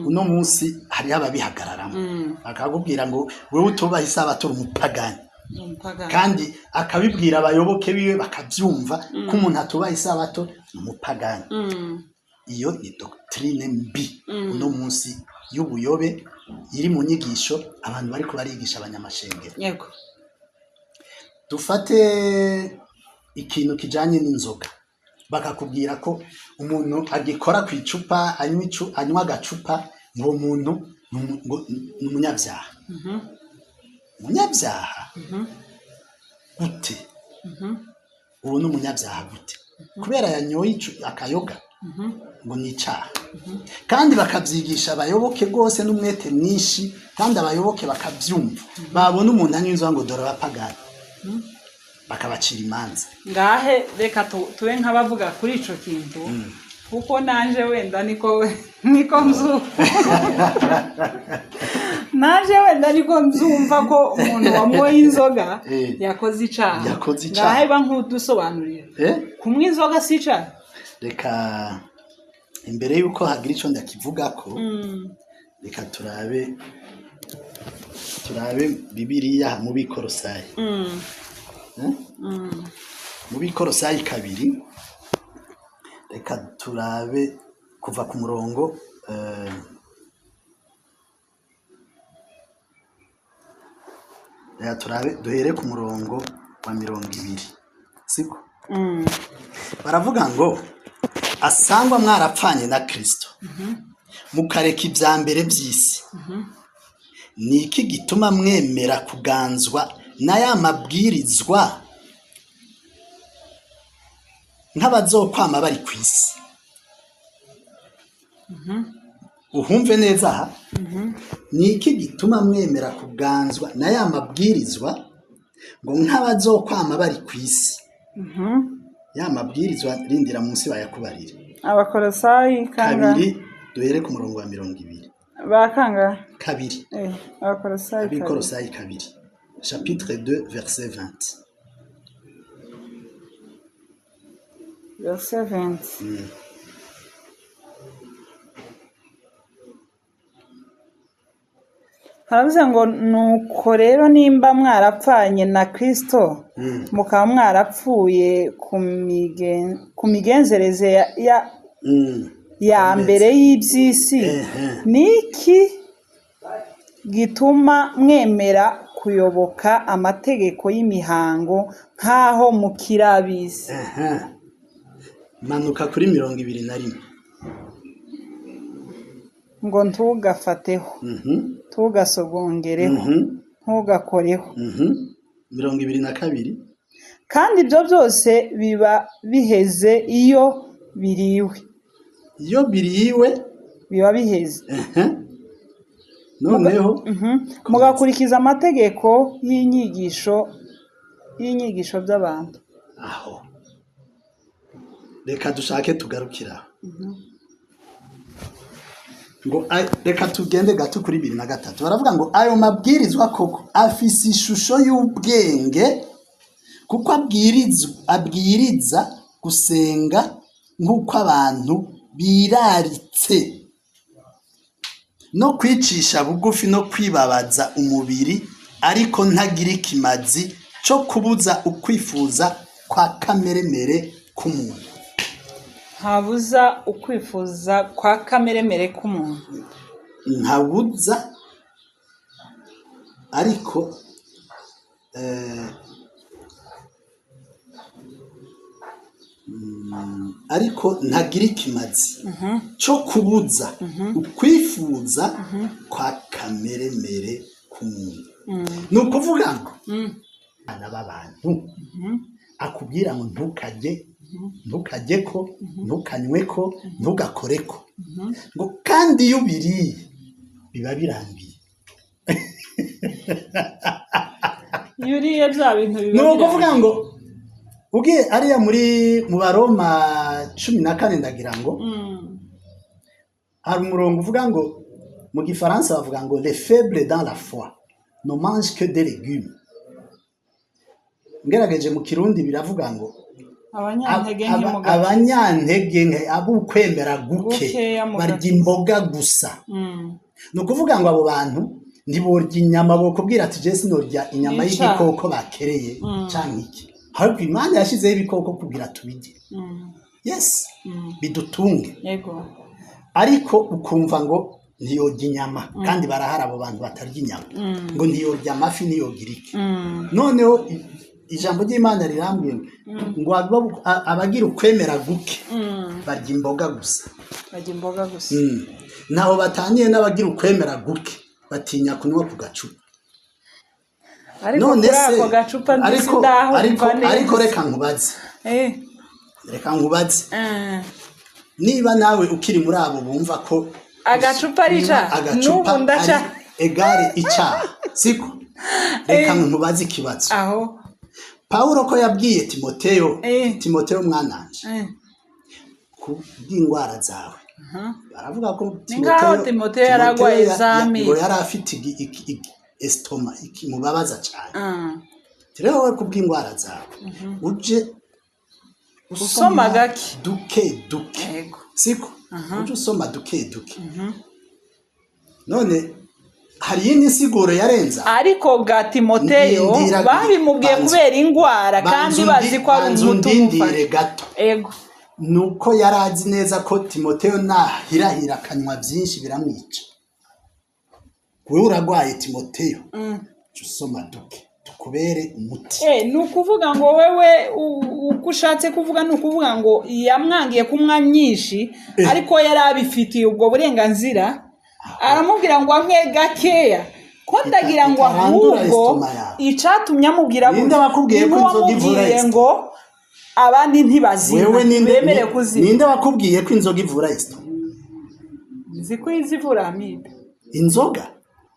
uno munsi hariho ababihagararamo, bakakubwira ngo wewe utubaha isabato uri umupagani. Umupagani. Kandi akabibwira abayoboke biwe bakabyumva ko umuntu atubaha isabato ni umupagani. Iyo ni doctrine mbi uno munsi y'ubuyobe iri mu nyigisho abantu bariko barigisha abanyamashengero. Dufate ikintu kijanye n'inzoga, bakakubwira ko umuntu agikora ku icupa, anywa anywa agacupa, ngo uwo muntu ngo ni umunyabyaha. Umunyabyaha gute? Uwo ni umunyabyaha gute? Kubera yanyoye akayoga, ngo ni icaha. Kandi bakabyigisha abayoboke rwose n'umwete mwinshi, kandi abayoboke bakabyumva. Babona umuntu anywa inzoga ngo dore abapagani, bakabacira imanza. Ngahe reka tube nk'abavuga kuri ico kintu, kuko nanje wenda niko mzumva, nanje wenda niko mzumva ko umuntu wanyoye inzoga yakoze icaha. Yakoze icaha. Ngahe ba nk'udusobanurira, kunywa inzoga si icaha? Reka imbere y'uko hagira ico ndakivugako, reka turabe Bibiliya mu Bikorosayi. Mu Bikorosayi 2, reka turabe kuva ku murongo, reka turabe duhere ku murongo wa 20, siko? Baravuga ngo asangwa mwarapfanye na Kristo, mukareka ibya mbere by'isi, ni iki gituma mwemera kuganzwa na ya mabwirizwa nk'abazokwama bari ku isi? Uhumve neza aha. Ni iki gituma mwemera kuganzwa na ya mabwirizwa ngo nk'abazokwama bari ku isi? Ya mabwirizwa, rindira munsi bayakubarire. Abakorosayi kanga? 2, duhere ku murongo wa 20. Ba kangahe? 2. Abakorosayi 2. Abikorosayi 2, chapitre 2, verset 20. Verset 20. Haravuze ngo nuko rero nimba mwarapfanye na Kristo, mukaba mwarapfuye ku migenzereze ya mbere y'iby'isi, niki gituma mwemera kuyoboka amategeko y'imihango nk'aho mukiri ab'isi? Manuka kuri 21. Ngo ntugafateho, ntugasogongereho, ntugakoreho. 22. Kandi ibyo byose biba biheze iyo biriwe. Iyo biriwe biba biheze. Noneho Mugakurikiza amategeko y'inyigisho by'abantu. Aho reka dushake tugarukira ngo reka tugende gato kuri 23. Baravuga ngo ayo mabwirizwa koko afise ishusho y'ubwenge, kuko abwiriza gusenga nk'uko abantu biraritse, no kwicisha bugufi no kwibabaza umubiri, ariko ntagira ikimazi cyo kubuza ukwifuza kwa kameremere k'umuntu. Ntabuza ukwifuza kwa kameremere k'umuntu. Ntabuza, ariko ariko ntagira ikimazi cyo kubuza ukwifuza kwa kameremere k'umuntu. Ni ukuvuga ngo abana b'abantu akubwira ngo ntukarye, ntukarye ko, ntukanywe ko, ntugakore ko, ngo kandi iyo ubiriye biba birangiye. Iyo uriye bya bintu biba Ni ukuvuga ngo ugiye ariya muri mu Baroma 14, ndagira ngo hari umurongo uvuga ngo, mu gifaransa bavuga ngo les faibles dans la foi ne mangent que des légumes. Ngerageje mu Kirundi biravuga ngo abanyantege nke mu gakiza. Abanyantege nke, ab'ukwemera guke, Gukeya mu barya gakiza. imboga gusa. Ni ukuvuga ngo abo bantu ntiborya inyama, bokubwira ati je sinorya inyama N'icyaha. y'igikoko bakereye canke iki, ahubwo Imana yashyizeho ibikoko kugira tubirye, yes, bidutunge. Ariko ukumva ngo ntiyorya inyama, kandi barahari abo bantu batarya inyama, ngo ntiyorya amafi, ntiyogira iki. Noneho ijambo ry'Imana rirambwira ngo abagira ukwemera guke barya imboga gusa. Barya imboga gusa. Ntaho bataniye n'abagira ukwemera guke batinya kunywa ku gacupa. Ariko None kuri se ako gacupa ndisi ariko ndahumva ariko neza. Ariko reka nkubaze, reka nkubaze, niba nawe ukiri muri abo bumva ko Agacupa ari icyaha. agacupa N'ubu ndaca. ari égale icyaha, siko? Reka nkubaze ikibazo. Aho. Pawulo ko yabwiye Timoteyo, Timoteyo mwananje, kubw'indwara zawe, baravuga ko Ni nkaho Timoteyo yari arwaye za amibe. Ngo yari afite estomac ikimubabaza cyane. Rero wowe kubw'indwara zawe uje Usoma gake. Duke duke. Siko? Uje usoma duke duke. None hari iyindi nsiguro yarenza? Ariko ga Timoteyo babimubwiye kubera indwara, kandi bazi ko ari Banza umuti undindire umufasha. gato. Nuko yari azi neza ko Timoteyo nahirahira akanywa byinshi biramwica. Wewe uragwaye Timoteyo, jya usoma duke tukubere umuti. Ni ukuvuga ngo wewe uko ushatse kuvuga ni ukuvuga ngo yamwangiye kunywa myinshi, ariko yari abifitiye ubwo burenganzira, aramubwira ngo anywe gakeya, ko ndagira ngo Itarandura ahubwo estomac yawe. icatumye amubwira Ninde gutyo, wakubwiye ni ko inzoga ivura nk'uwamubwiye estomac? ngo abandi ntibazima Wewe ninde bemere kuzima. Ninde wakubwiye ko inzoga ivura estomac? Nzi ko izivura amibe. Inzoga?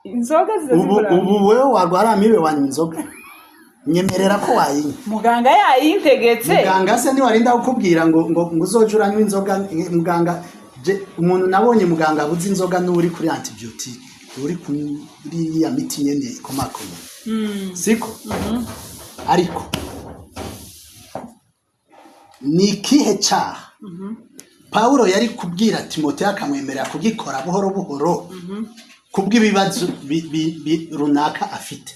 Inzoga ziza Ubu zivura amibe. Ubu wewe warwara amibe wanywa inzoga? Nyemerera ko wayinywa. Muganga yayintegetse. Muganga se ntiwarinda kukubwira ngo uzoje uranywa inzoga? Muganga umuntu nabonye muganga abuze inzoga n'uri kuri antibiotique, uri kuri iriya miti nyene ikomakomeye, siko? Ariko ni ikihe cyaha Pawulo yari kubwira Timoteyo akamwemerera kugikora buhoro buhoro kubw'ibibazo runaka afite?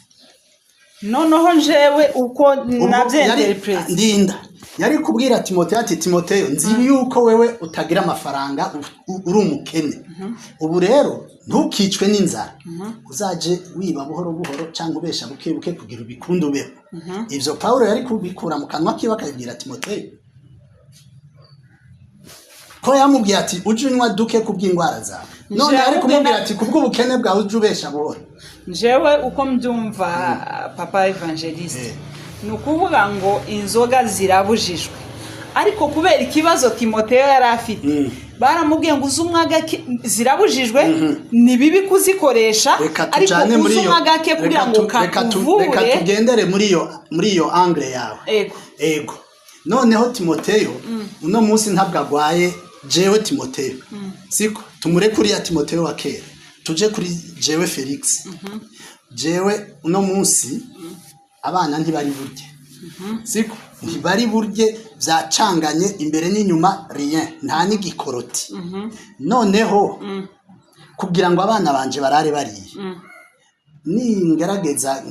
Noneho njewe uko Ubwo navyenterprete, ndinda, yari kubwira Timoteyo ati: "Timoteyo, nzi yuko wewe utagira amafaranga, uri umukene. Ubu rero ntukicwe n'inzara, uzaje wiba buhoro buhoro cyangwa ubesha buke buke kugira ubikunde ubeho." Ibyo Pawulo yari kubikura mu kanwa kiwe akabibwira Timoteyo, ko yamubwiye ati uje unywa duke kubw'indwara zawe, none Jewe yari kumubwira ubwe ati kubw'ubukene bwawe uje ubesha buhoro. Njewe uko mbyumva, papa evangeliste, ni ukuvuga ngo inzoga zirabujijwe, ariko kubera ikibazo Timoteyo yari afite, Baramubwiye ngo uze unywa gake, zirabujijwe, ni bibi kuzikoresha, Reka ariko tujane muri uze iyo unywa gake kugira reka ngo reka kakuvure. Tugendere muri iyo angle yawe. Ego. Ego, noneho Timoteyo uno munsi ntabwo agwaye. Jewe Timoteyo, siko? Tumure kuriya Timoteyo wa kera, tuje kuri jewe Felix. Jewe uno munsi abana ntibari burye, siko? Ntibari burye, byacanganye imbere n'inyuma, rien, nta n'igikoroti. Noneho kugira ngo abana banje barare bariye, ningerageza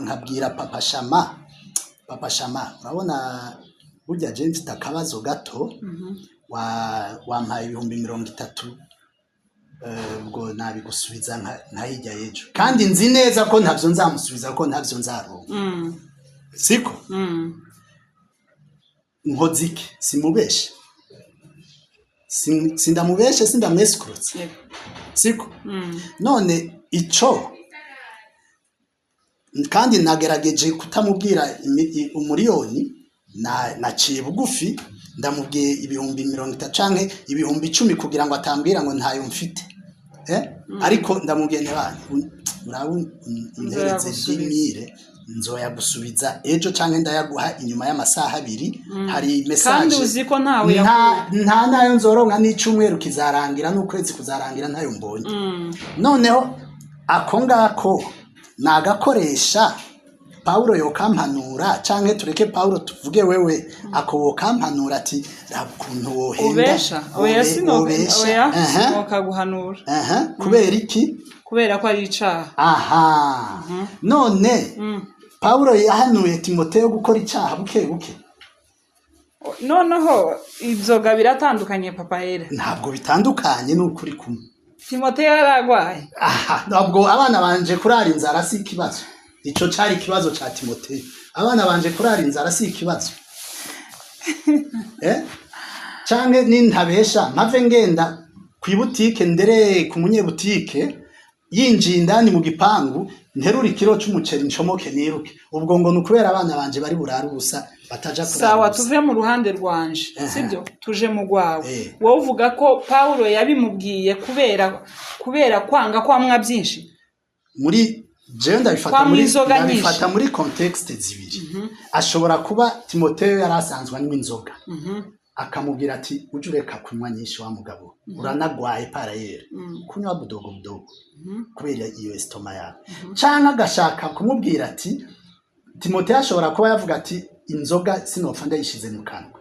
nkabwira Papa Shama: "Papa Shama, urabona burya je mfite akabazo gato, wampaye 30,000, ubwo nabigusubiza nka hirya y'ejo." Kandi nzi neza ko ntavyo nzamusubiza, ko ntavyo nzaronka, siko? Nkoze iki? Simubeshe. Sindamubeshe, sindamwesikurutse, siko? None ico kandi nagerageje kutamubwira umuriyoni, naciye bugufi, ndamubwiye 30,000 canke 10,000 kugira ngo atambwira ngo ntayo mfite, eh? Ariko ndamubwiye ntibane murabe untereze Nzoyagusubiza. 10,000, nzoyagusubiza ejo canke ndayaguha inyuma y'amasaha 2. Hari Kandi message. uzi ko ntawe Nta yakuye. Nta nayo nzoronka, n'icumweru kizarangira n'ukwezi kuzarangira ntayo mbonye. Noneho ako ngako nagakoresha Pawulo yokampanura, canke tureke Pawulo, tuvuge wewe, ako wokampanura ati: "Raba ukuntu wohenda." Ubesha? Oya, sino. Wobesha. Oya, Aha, sinokaguhanura. Aha. Kubera iki? Kubera ko ari icaha. Aha, none Pawulo yahanuye Timoteyo gukora icaha buke buke? Noneho ibyoga biratandukanye, Papa Hera. Ntabwo bitandukanye, ni ukuri kumwe. Timoteyo yaragwaye. Aha, ntabwo abana banje kurara inzara si ikibazo. Ico cari ikibazo ca Timoteyo. Abana banje kurara inzara si ikibazo, eh? Canke nintabesha mpave ngenda kw'ibutike, ndere ku munyebutike yinjiye indani mu gipangu, nterura ikiro c'umuceri ncomoke niruke. Ubwo ngo ni ukubera abana banje bari burare ubusa, bataja kurara Sawa. ubusa. Tuve mu ruhande rwanje, Aha. sibyo? Tuje mu rwawe. Eh. Wowe uvuga ko Pawulo yabimubwiye kubera kwanga kwamwa byinshi. Muri jewe ndabifata Kwa muri mw'inzoga nyinshi. ndabifata muri contexte zibiri. Ashobora kuba Timoteyo yari asanzwe anywa inzoga, akamubwira ati: "Uje ureka kunywa nyinshi wa mugabo, uranagwaye parayeri, kunywa budogo budogo kubera iyo estomac yawe." Canke agashaka kumubwira ati, Timoteyo ashobora kuba yavuga ati: "Inzoga sinopfa ndayishize mu kanwa."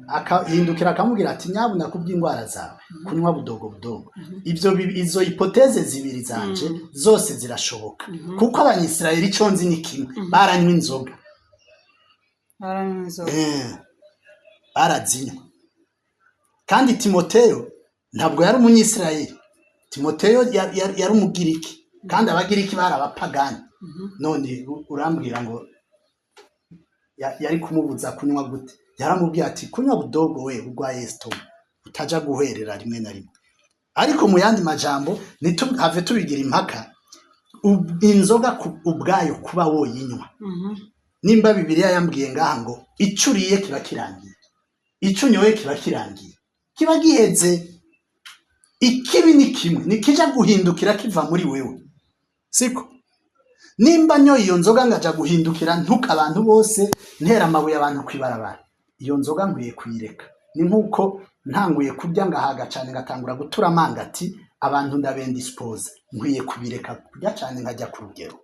Akahindukira akamubwira ati: "Nyabuna kubw'indwara zawe, kunywa budogo budogo." Ibyo izo hypothèses zibiri zanje zose zirashoboka, kuko Abanyisirayeli, ico nzi ni kimwe, baranywa inzoga. Baranywa inzoga. Barazinywa. Kandi Timoteyo ntabwo yari Umunyisirayeli. Timoteyo yari Umugiriki, kandi Abagiriki bari abapagani. None urambwira ngo yari kumubuza kunywa gute? Yaramubwiye ati: "Kunywa budogo, we urwaye estomac, utaja guhwerera rimwe na rimwe." Ariko mu yandi majambo, ntituhave tubigira impaka. Inzoga ubwayo kuba woyinywa, nimba Bibiliya yambwiye ngaha ngo ico uriye kiba kirangiye, ico unyoye kiba kirangiye, kiba giheze, ikibi ni kimwe nikija guhindukira kiva muri wewe, siko? Nimba nyoye iyo nzoga ngaja guhindukira ntuka abantu bose, ntera amabuye abantu kwibarabara, iyo nzoga nkwiye kuyireka. Ni nk'uko ntanguye kurya ngahaga cane, ngatangura gutura amangati, abantu ndabendispoza, nkwiye kubireka kurya cane nkajya ku rugero.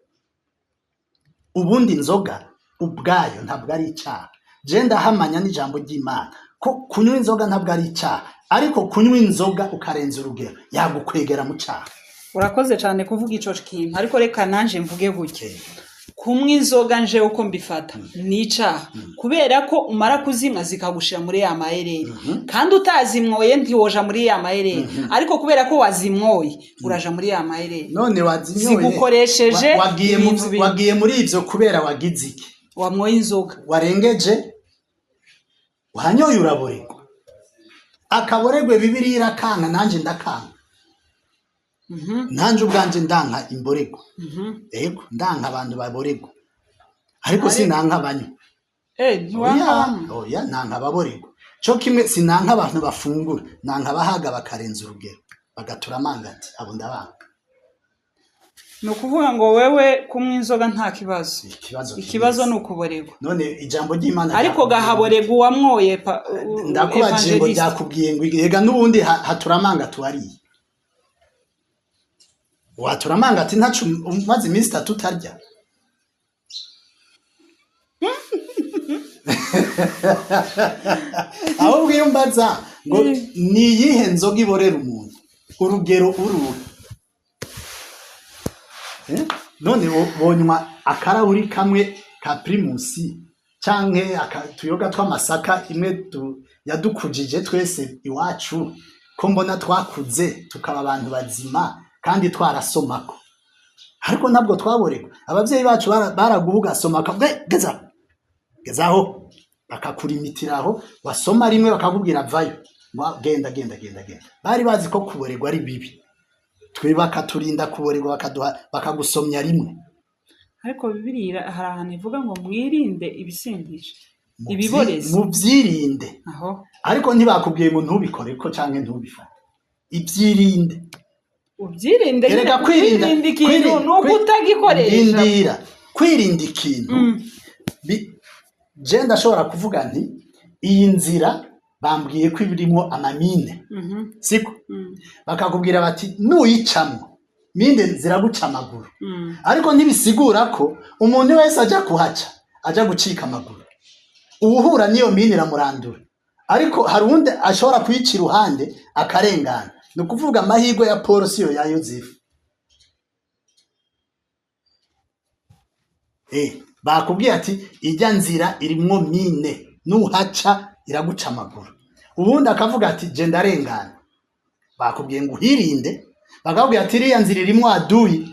Ubundi inzoga ubwayo ntabwo ari icyaha. Je ndahamanya n'ijambo ry'Imana ko kunywa inzoga ntabwo ari icyaha, ariko kunywa inzoga ukarenza urugero yagukwegera mu cyaha. Urakoze cyane kuvuga ico kintu, ariko reka nanje mvuge gutya: kunywa inzoga, nje uko mbifata, ni icaha, kubera ko umara kuzimwa zikagushira muri ya mayereri. Kandi utazimwoye ntiwoja muri ya mayereri, ariko kubera ko wazimwoye uraja muri ya mayereri. None wazinyoye Zigukoresheje wagiye ibintu bimwe. Wagiye muri ivyo kubera wagize iki? Wamwoye inzoga. Warengeje, wanyoye, uraboregwa. Akaboregwe Bibiliya irakanka, nanjye ndakanka. Nanjye ubwanje ndanka imborego. Ego, ndanka abantu baboregwa, ariko sinanka abanywa. Ntiwanka Oya, bamwe? Oya, nanka ababoregwa. Cyo kimwe sinanka abantu bafungura, nanka abahaga bakarenza urugero bagatura amangati, abo ndabanga. Ni ukuvuga ngo wewe kunywa inzoga nta kibazo? Ikibazo Ikibazo ni ukuborerwa. None ijambo ry'Imana Ariko ryakubwiye gahaborerwa uwamwoye Ndakubajije ngo evangeliste. ryakubwiye ngo ega n'ubundi hatura amangati wariye, watura amangati ntacu umaze iminsi 3 utarya. Ahubwo iyo mbaza ngo ni iyihe nzoga iborera umuntu urugero uruhe? None bonywa akarahuri kamwe ka Primusi canke utuyoga tw'amasaka imwe yadukujije twese iwacu, ko mbona twakuze tukaba abantu bazima kandi twarasomako, ariko ntabwo twaborerwa. Abavyeyi bacu baraguha ugasoma bakavuga, geza gezaho, bakakurimitiraho, wasoma rimwe bakakubwira vayo, genda genda genda genda. Bari bazi ko kuborerwa ari bibi, twe bakaturinda kuborerwa, bakaduha bakagusomya rimwe. Ariko Bibiliya hari ahantu ivuga ngo mwirinde ibisindisha, ibiborezi. Muvyirinde. Aho. Ariko ntibakubwiye ngo ntubikore ko canke ntubifate, ibyirinde. Ubyirinde nyine, Erega kwirinda kwirinda ikintu ni uko utagikoresha. Ndindira, kwirinda ikintu je ndashobora kuvuga nti iyi nzira bambwiye ko ibirimo amamine, siko? Bakakubwira bati nuyicamwo mine ziraguca amaguru, ariko ntibisigura ko umuntu wese aja kuhaca aja gucika amaguru. Uwuhura n'iyo mine iramurandura, ariko hari uwundi ashobora kuyica iruhande akarengana. Ni ukuvuga amahirwe ya Paul siyo ya Yozefu. Bakubwiye ati ijya nzira irimwo mine, nuhaca iraguca amaguru. Ubundi akavuga ati je ndarengana. Bakubwiye ngo uhirinde, bakakubwira ati iriya nzira irimwo aduyi,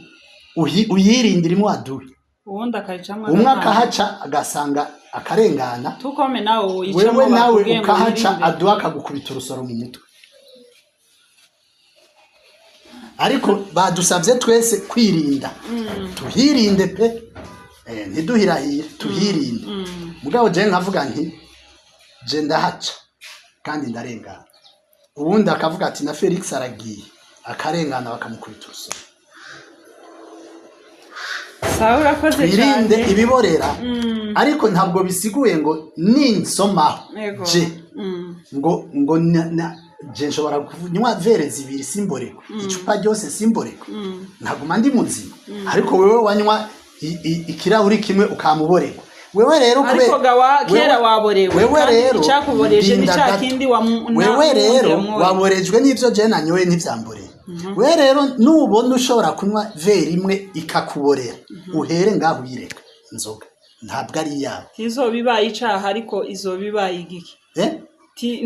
uyirinde irimwo aduyi. Ubundi akayicamwo Umwe agatanga. akahaca agasanga akarengana. Tukome nawe uyicamwo, Wewe nawe bakubwiye ngo ukahaca, wirinde. aduha akagukubita urusoro mu mutwe. Ariko badusabye twese kwirinda, tuhirinde pe, ntiduhirahire, tuhirinde. Mugabo je nkavuga nti je ndahaca kandi ndarengana. Ubundi akavuga ati na Felix aragiye akarengana, bakamukubita urusoro. Sawa, urakoze Twirinde cyane. ibiborera, ariko ntabwo bisiguye ngo ninsomaho je ngo je nshobora kunywa vere zibiri simborerwa, icupa ryose simborerwa, nkaguma ndi muzima. Ariko wewe wanywa ikirahuri kimwe ukamuborerwa. Wewe rero Ariko gawa kera waborewe, wewe kandi rero icakuboreje ni ndinda ca gato. kindi Wewe rero wundi waborejwe n'ivyo je nanyoye ntivyamboreye. Wewe rero nubona ushobora kunywa vere imwe ikakuborera, uhere ngaho uyireka inzoga, ntabwo ari iyawe. Ntizoba ibaye icaha, ariko izoba ibaye igiki? Eh?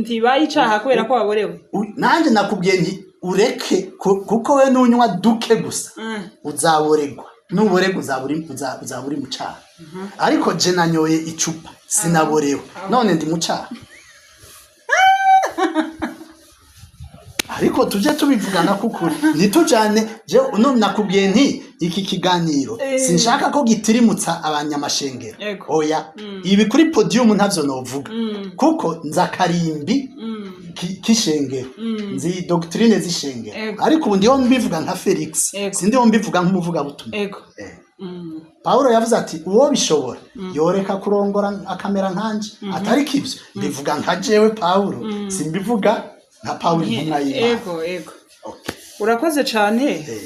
Ntibaye icaha kubera ko waborewe. Nanje nakubwiye nti ureke kuko we nunywa duke gusa uzaboregwa, nuboregwa uzaba uri mu caha. Ariko je nanyoye icupa sinaborewe, none ndi mu caha. Ariko tuje tubivugana kukuri, ntitujane. Je none nakubwiye nti iki kiganiro sinshaka ko gitirimutsa abanyamashengero. Oya, ibi kuri podium ntavyo novuga, kuko nzakarimbi k'ishengero, nzi doctrine z'ishengero. Ariko ubu ndiho mbivuga nka Felix, sindiho mbivuga nk'umuvugabutumwa. Paulo yavuze ati uwo bishobora yoreka kurongora akamera nkanje, atariko ivyo mbivuga nka jewe Paulo, simbivuga nka Paulo intumwa y'Imana. Ego, ego. Urakoze cyane.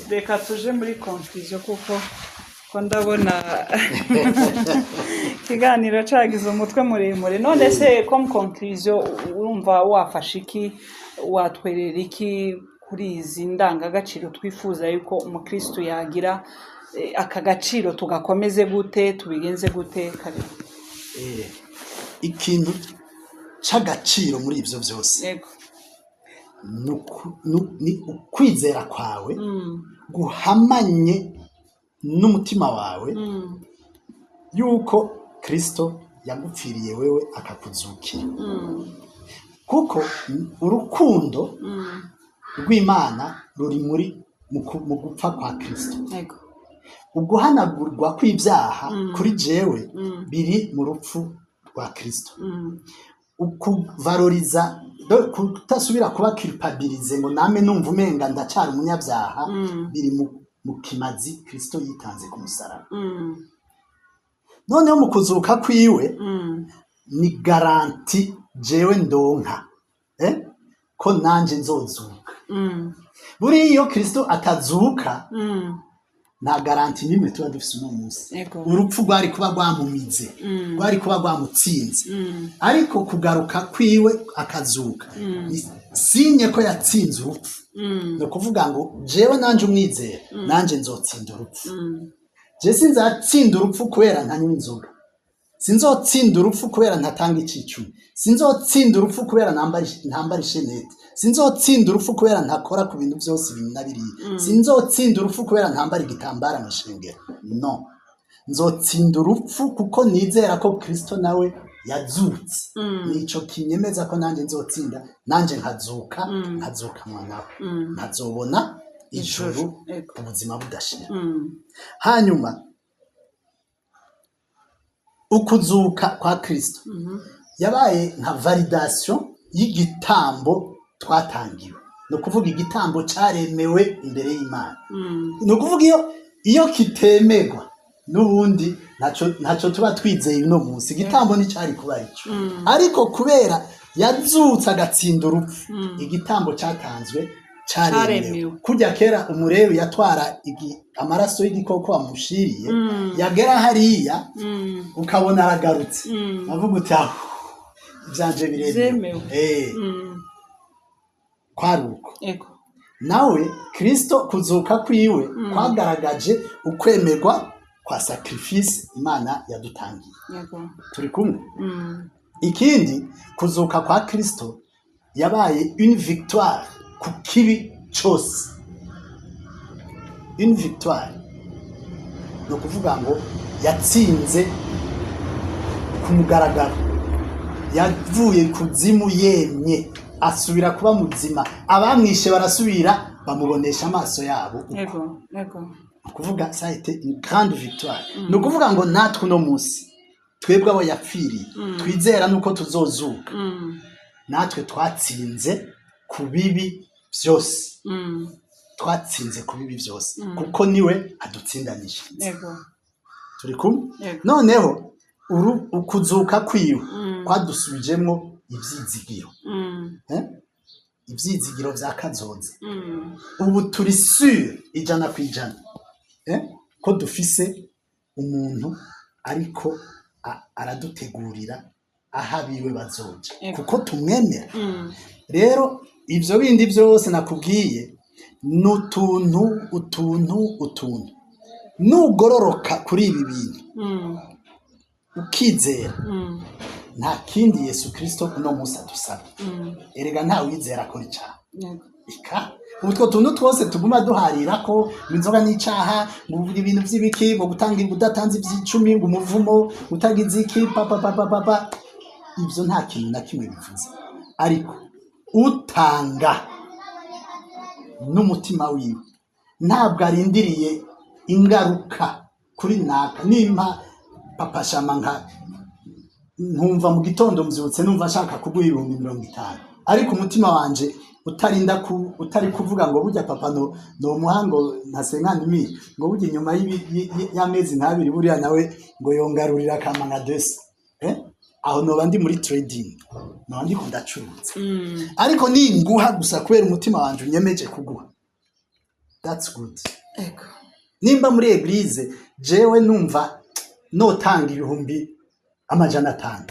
Reka tuje muri conclusion, kuko ko ndabona ikiganiro cagize umutwe muremure. None se comme conclusion urumva wafashe iki, watwerera iki kuri izi ndangagaciro twifuza yuko umukristo yagira? Aka gaciro tugakomeze gute, tubigenze gute? Karibu. Ikintu c'agaciro muri ivyo vyose ni ukwizera kwawe guhamanye n'umutima wawe yuko Kristo yagupfiriye wewe akakuzukira, kuko urukundo rw'Imana ruri muri mu gupfa kwa Kristo. Uguhanagurwa kw'ibyaha kuri jewe biri mu rupfu rwa Kristo. Ukuvaloriza, kutasubira kuba culpabilisé ngo name numva umenga ndacara umunyabyaha, biri mu kimazi Kristo yitanze ku musaraba. Noneho mu kuzuka kwiwe ni garantie jewe ndonka ko nanje nzozuka. Buriya iyo Kristo atazuka, nta garantie n'imwe tuba dufise uno munsi. Urupfu rwari kuba rwamumize, rwari kuba rwamutsinze. Ariko kugaruka kwiwe akazuka ni signe ko yatsinze urupfu. Ni ukuvuga ngo jewe nanje umwizera, nanje nzotsinda urupfu. Je sinzatsinda urupfu kubera ntanywa inzoga, sinzotsinda urupfu kubera ntatanga icicumi, sinzotsinda urupfu kubera ntambara ishenete, sinzotsinda urupfu kubera ntakora ku bintu byose ibi na biriya, sinzotsinda urupfu kubera ntambara igitambara mu ishengero. No nzotsinda urupfu kuko nizera ko Kristo nawe yazutse. Nico kinyemeza ko nanjye nzotsinda, nanjye nkazuka, nkazukanwa nawe, nkazobona ijuru, ubuzima budashira. Hanyuma ukuzuka kwa Kristo yabaye nka validation y'igitambo twatangiwe. Ni ukuvuga igitambo cyaremewe imbere y'Imana. Ni ukuvuga iyo kitemerwa n'ubundi ntacyo tuba twizeye uno munsi, igitambo nticyari kuba aricyo. Ariko kubera yazutse agatsinda urupfu, igitambo cyatanzwe cyaremewe. Caremewe. Kurya kera umurewi yatwara amaraso y'igikoko bamushiriye, yagera hariya ukabona aragarutse, avuga uti: "Aho ibyanje biremewe." Vyemewe. Kwari uko. Nawe Kristo kuzuka kwiwe kwagaragaje ukwemerwa kwa sacrifice Imana yadutangiye. Turi kumwe? Ikindi, kuzuka kwa Kristo yabaye une victoire ku kibi cyose. Une victoire ni ukuvuga ngo yatsinze ku mugaragaro, yavuye kuzimu yemye, asubira kuba muzima, abamwishe barasubira bamubonesha amaso yabo uko. Ego ego. Ni ukuvuga ça a été une grande victoire. Ni ukuvuga ngo natwe uno munsi, twebwe abo yapfiriye, twizera nuko tuzozuka, natwe twatsinze ku bibi byose. Twatsinze ku bibi byose kuko niwe adutsindanije. Turi kumwe? Ego. Noneho ukuzuka kwiwe kwadusubijemwo ivyizigiro. Eh? Ivyizigiro vya kazoza. Ubu turi sûr 100%, eh? Ko dufise umuntu ariko aradutegurira aho abiwe bazoja kuko tumwemera. Rero ivyo bindi byose nakubwiye ni utuntu utuntu utuntu. Nugororoka kuri ibi bintu, ukizera, nta kindi Yesu Kristo uno munsi adusaba. Erega nta wizera akora icaha. Ika utwo tuntu twose tuguma duharira ko ngo inzoga n'icaha, ngo ibintu vy'ibiki, ngo gutanga, udatanze ivy'icumi, ngo umuvumo, utagize iki, papa papa papa, ivyo nta kintu na kimwe bivuze. Ariko utanga n'umutima wiwe, ntabwo arindiriye ingaruka kuri naka. Nimba papa shama nka nkumva mu gitondo mbyutse numva nshaka kuguha 50,000, ariko umutima wanje utarinda ku, utari kuvuga ngo burya papa no nomuha ngo ntasenkana imi, ngo burya inyuma y'amezi nk'abiri buriya nawe ngo yongarurira akama nka desi, eh? Aho noba ndi muri trading, noba ndiko ndacuruza. Ariko ninguha gusa kubera umutima wanje unyemeje kuguha, that's good. Nimba muri église jewe numva notanga 500,000,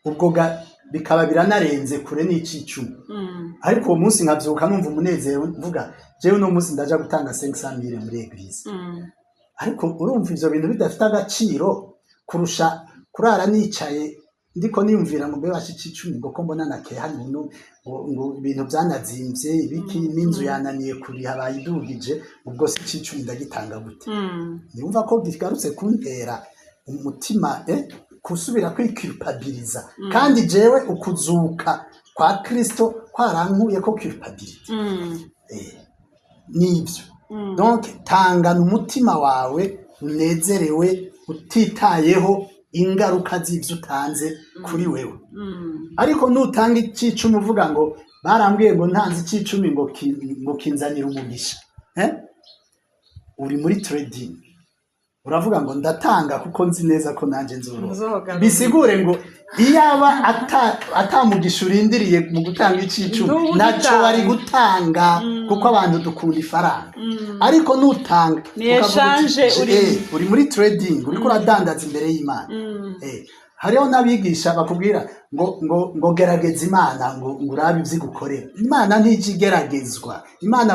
ubwo bikaba biranarenze kure n'icicumi, ariko uwo munsi nkavyuka numva umunezero, mvuga jewe uno munsi ndaja gutanga 500 mille muri église, ariko urumva ivyo bintu bidafite agaciro kurusha kurara nicaye ndiko niyumvira ngo mbe basha icicumi, ngo ko mbona nakeye hano ngo ngo ibintu byanazimvye ibiki, n'inzu yananiye kuriha bayidugije, ubwo si icicumi ndagitanga gute? Niyumva ko bigarutse kuntera umutima, kusubira kwiculpabiliza, kandi jewe ukuzuka kwa Kristo kwarankuye ko culpabilité. Nibyo. Donc tangana umutima wawe unezerewe, utitayeho. Ingaruka z'ivyo utanze kuri wewe. Ariko nutanga icicumi uvuga ngo barambwiye ngo ntanze icicumi ngo kinzanira umugisha, eh? Uri muri trading, uravuga ngo ndatanga kuko nzi neza ko nanjye nzoroha. Nzogaruka. Bisigure ngo iyaba atamugisha urindiriye mu gutanga icicumi, Ntuba naco ugitanga. wari gutanga, kuko abantu dukunda ifaranga. Ariko nutanga Ni ukavuga uti, échange uri- uri muri trading, uriko uradandaza imbere y'Imana. Hariho n'abigisha bakubwira ngo gerageza Imana, ngo urabe ivyo igukorera. Imana ntijya igeragezwa. Imana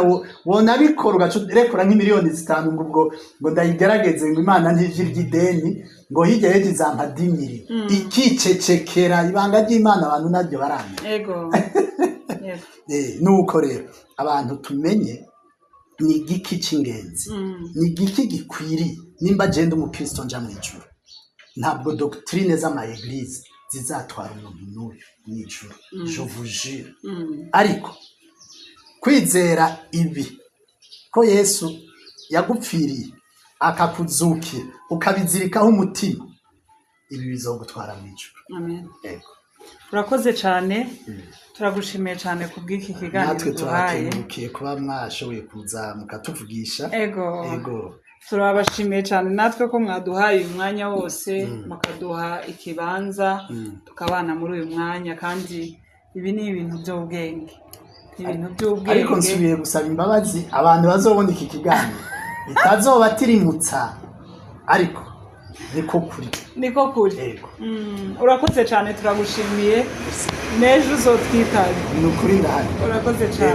wonabikora ugaca urekura nk'imiliyoni 5 ngo ubwo ngo ndayigerageze, ngo Imana ntijya irya ideni, ngo hirya y'ejo izampa 10 millions, ikicecekera. Ibanga ry'Imana abantu naryo baramenya. Ego. Yego. Nuko rero abantu tumenye ni igiki cy'ingenzi, ni igiki gikwiriye. Nimba agenda umukristo nja mu ijuru, ntabwo doctrine z'ama église zizatwara umuntu n'uyu mu ijuru, je vous jure. Ariko kwizera ibi, ko Yesu yagupfiriye akakuzukira, ukabizirikaho umutima, ibi bizogutwara mu ijuru. Amen. Yego. Urakoze cyane, turagushimiye cyane ku bw'iki kiganiro Natwe duhaye. turabakengurukiye kuba mwashoboye kuza mukatuvugisha. Ego. Ego. Turabashimiye cyane natwe ko mwaduhaye uyu mwanya wose, mukaduha ikibanza tukabana muri uyu mwanya. Kandi ibi ni ibintu by'ubwenge, ibintu by'ubwenge. Ariko nsubiye gusaba imbabazi abantu bazobona iki kiganiro, bitazobatirimutsa, ariko niko kuri. Niko kuri. Yego. Urakoze cyane, turagushimiye. N'ejo uzotwitabe. Ni ukuri, ndahari. Urakoze cyane.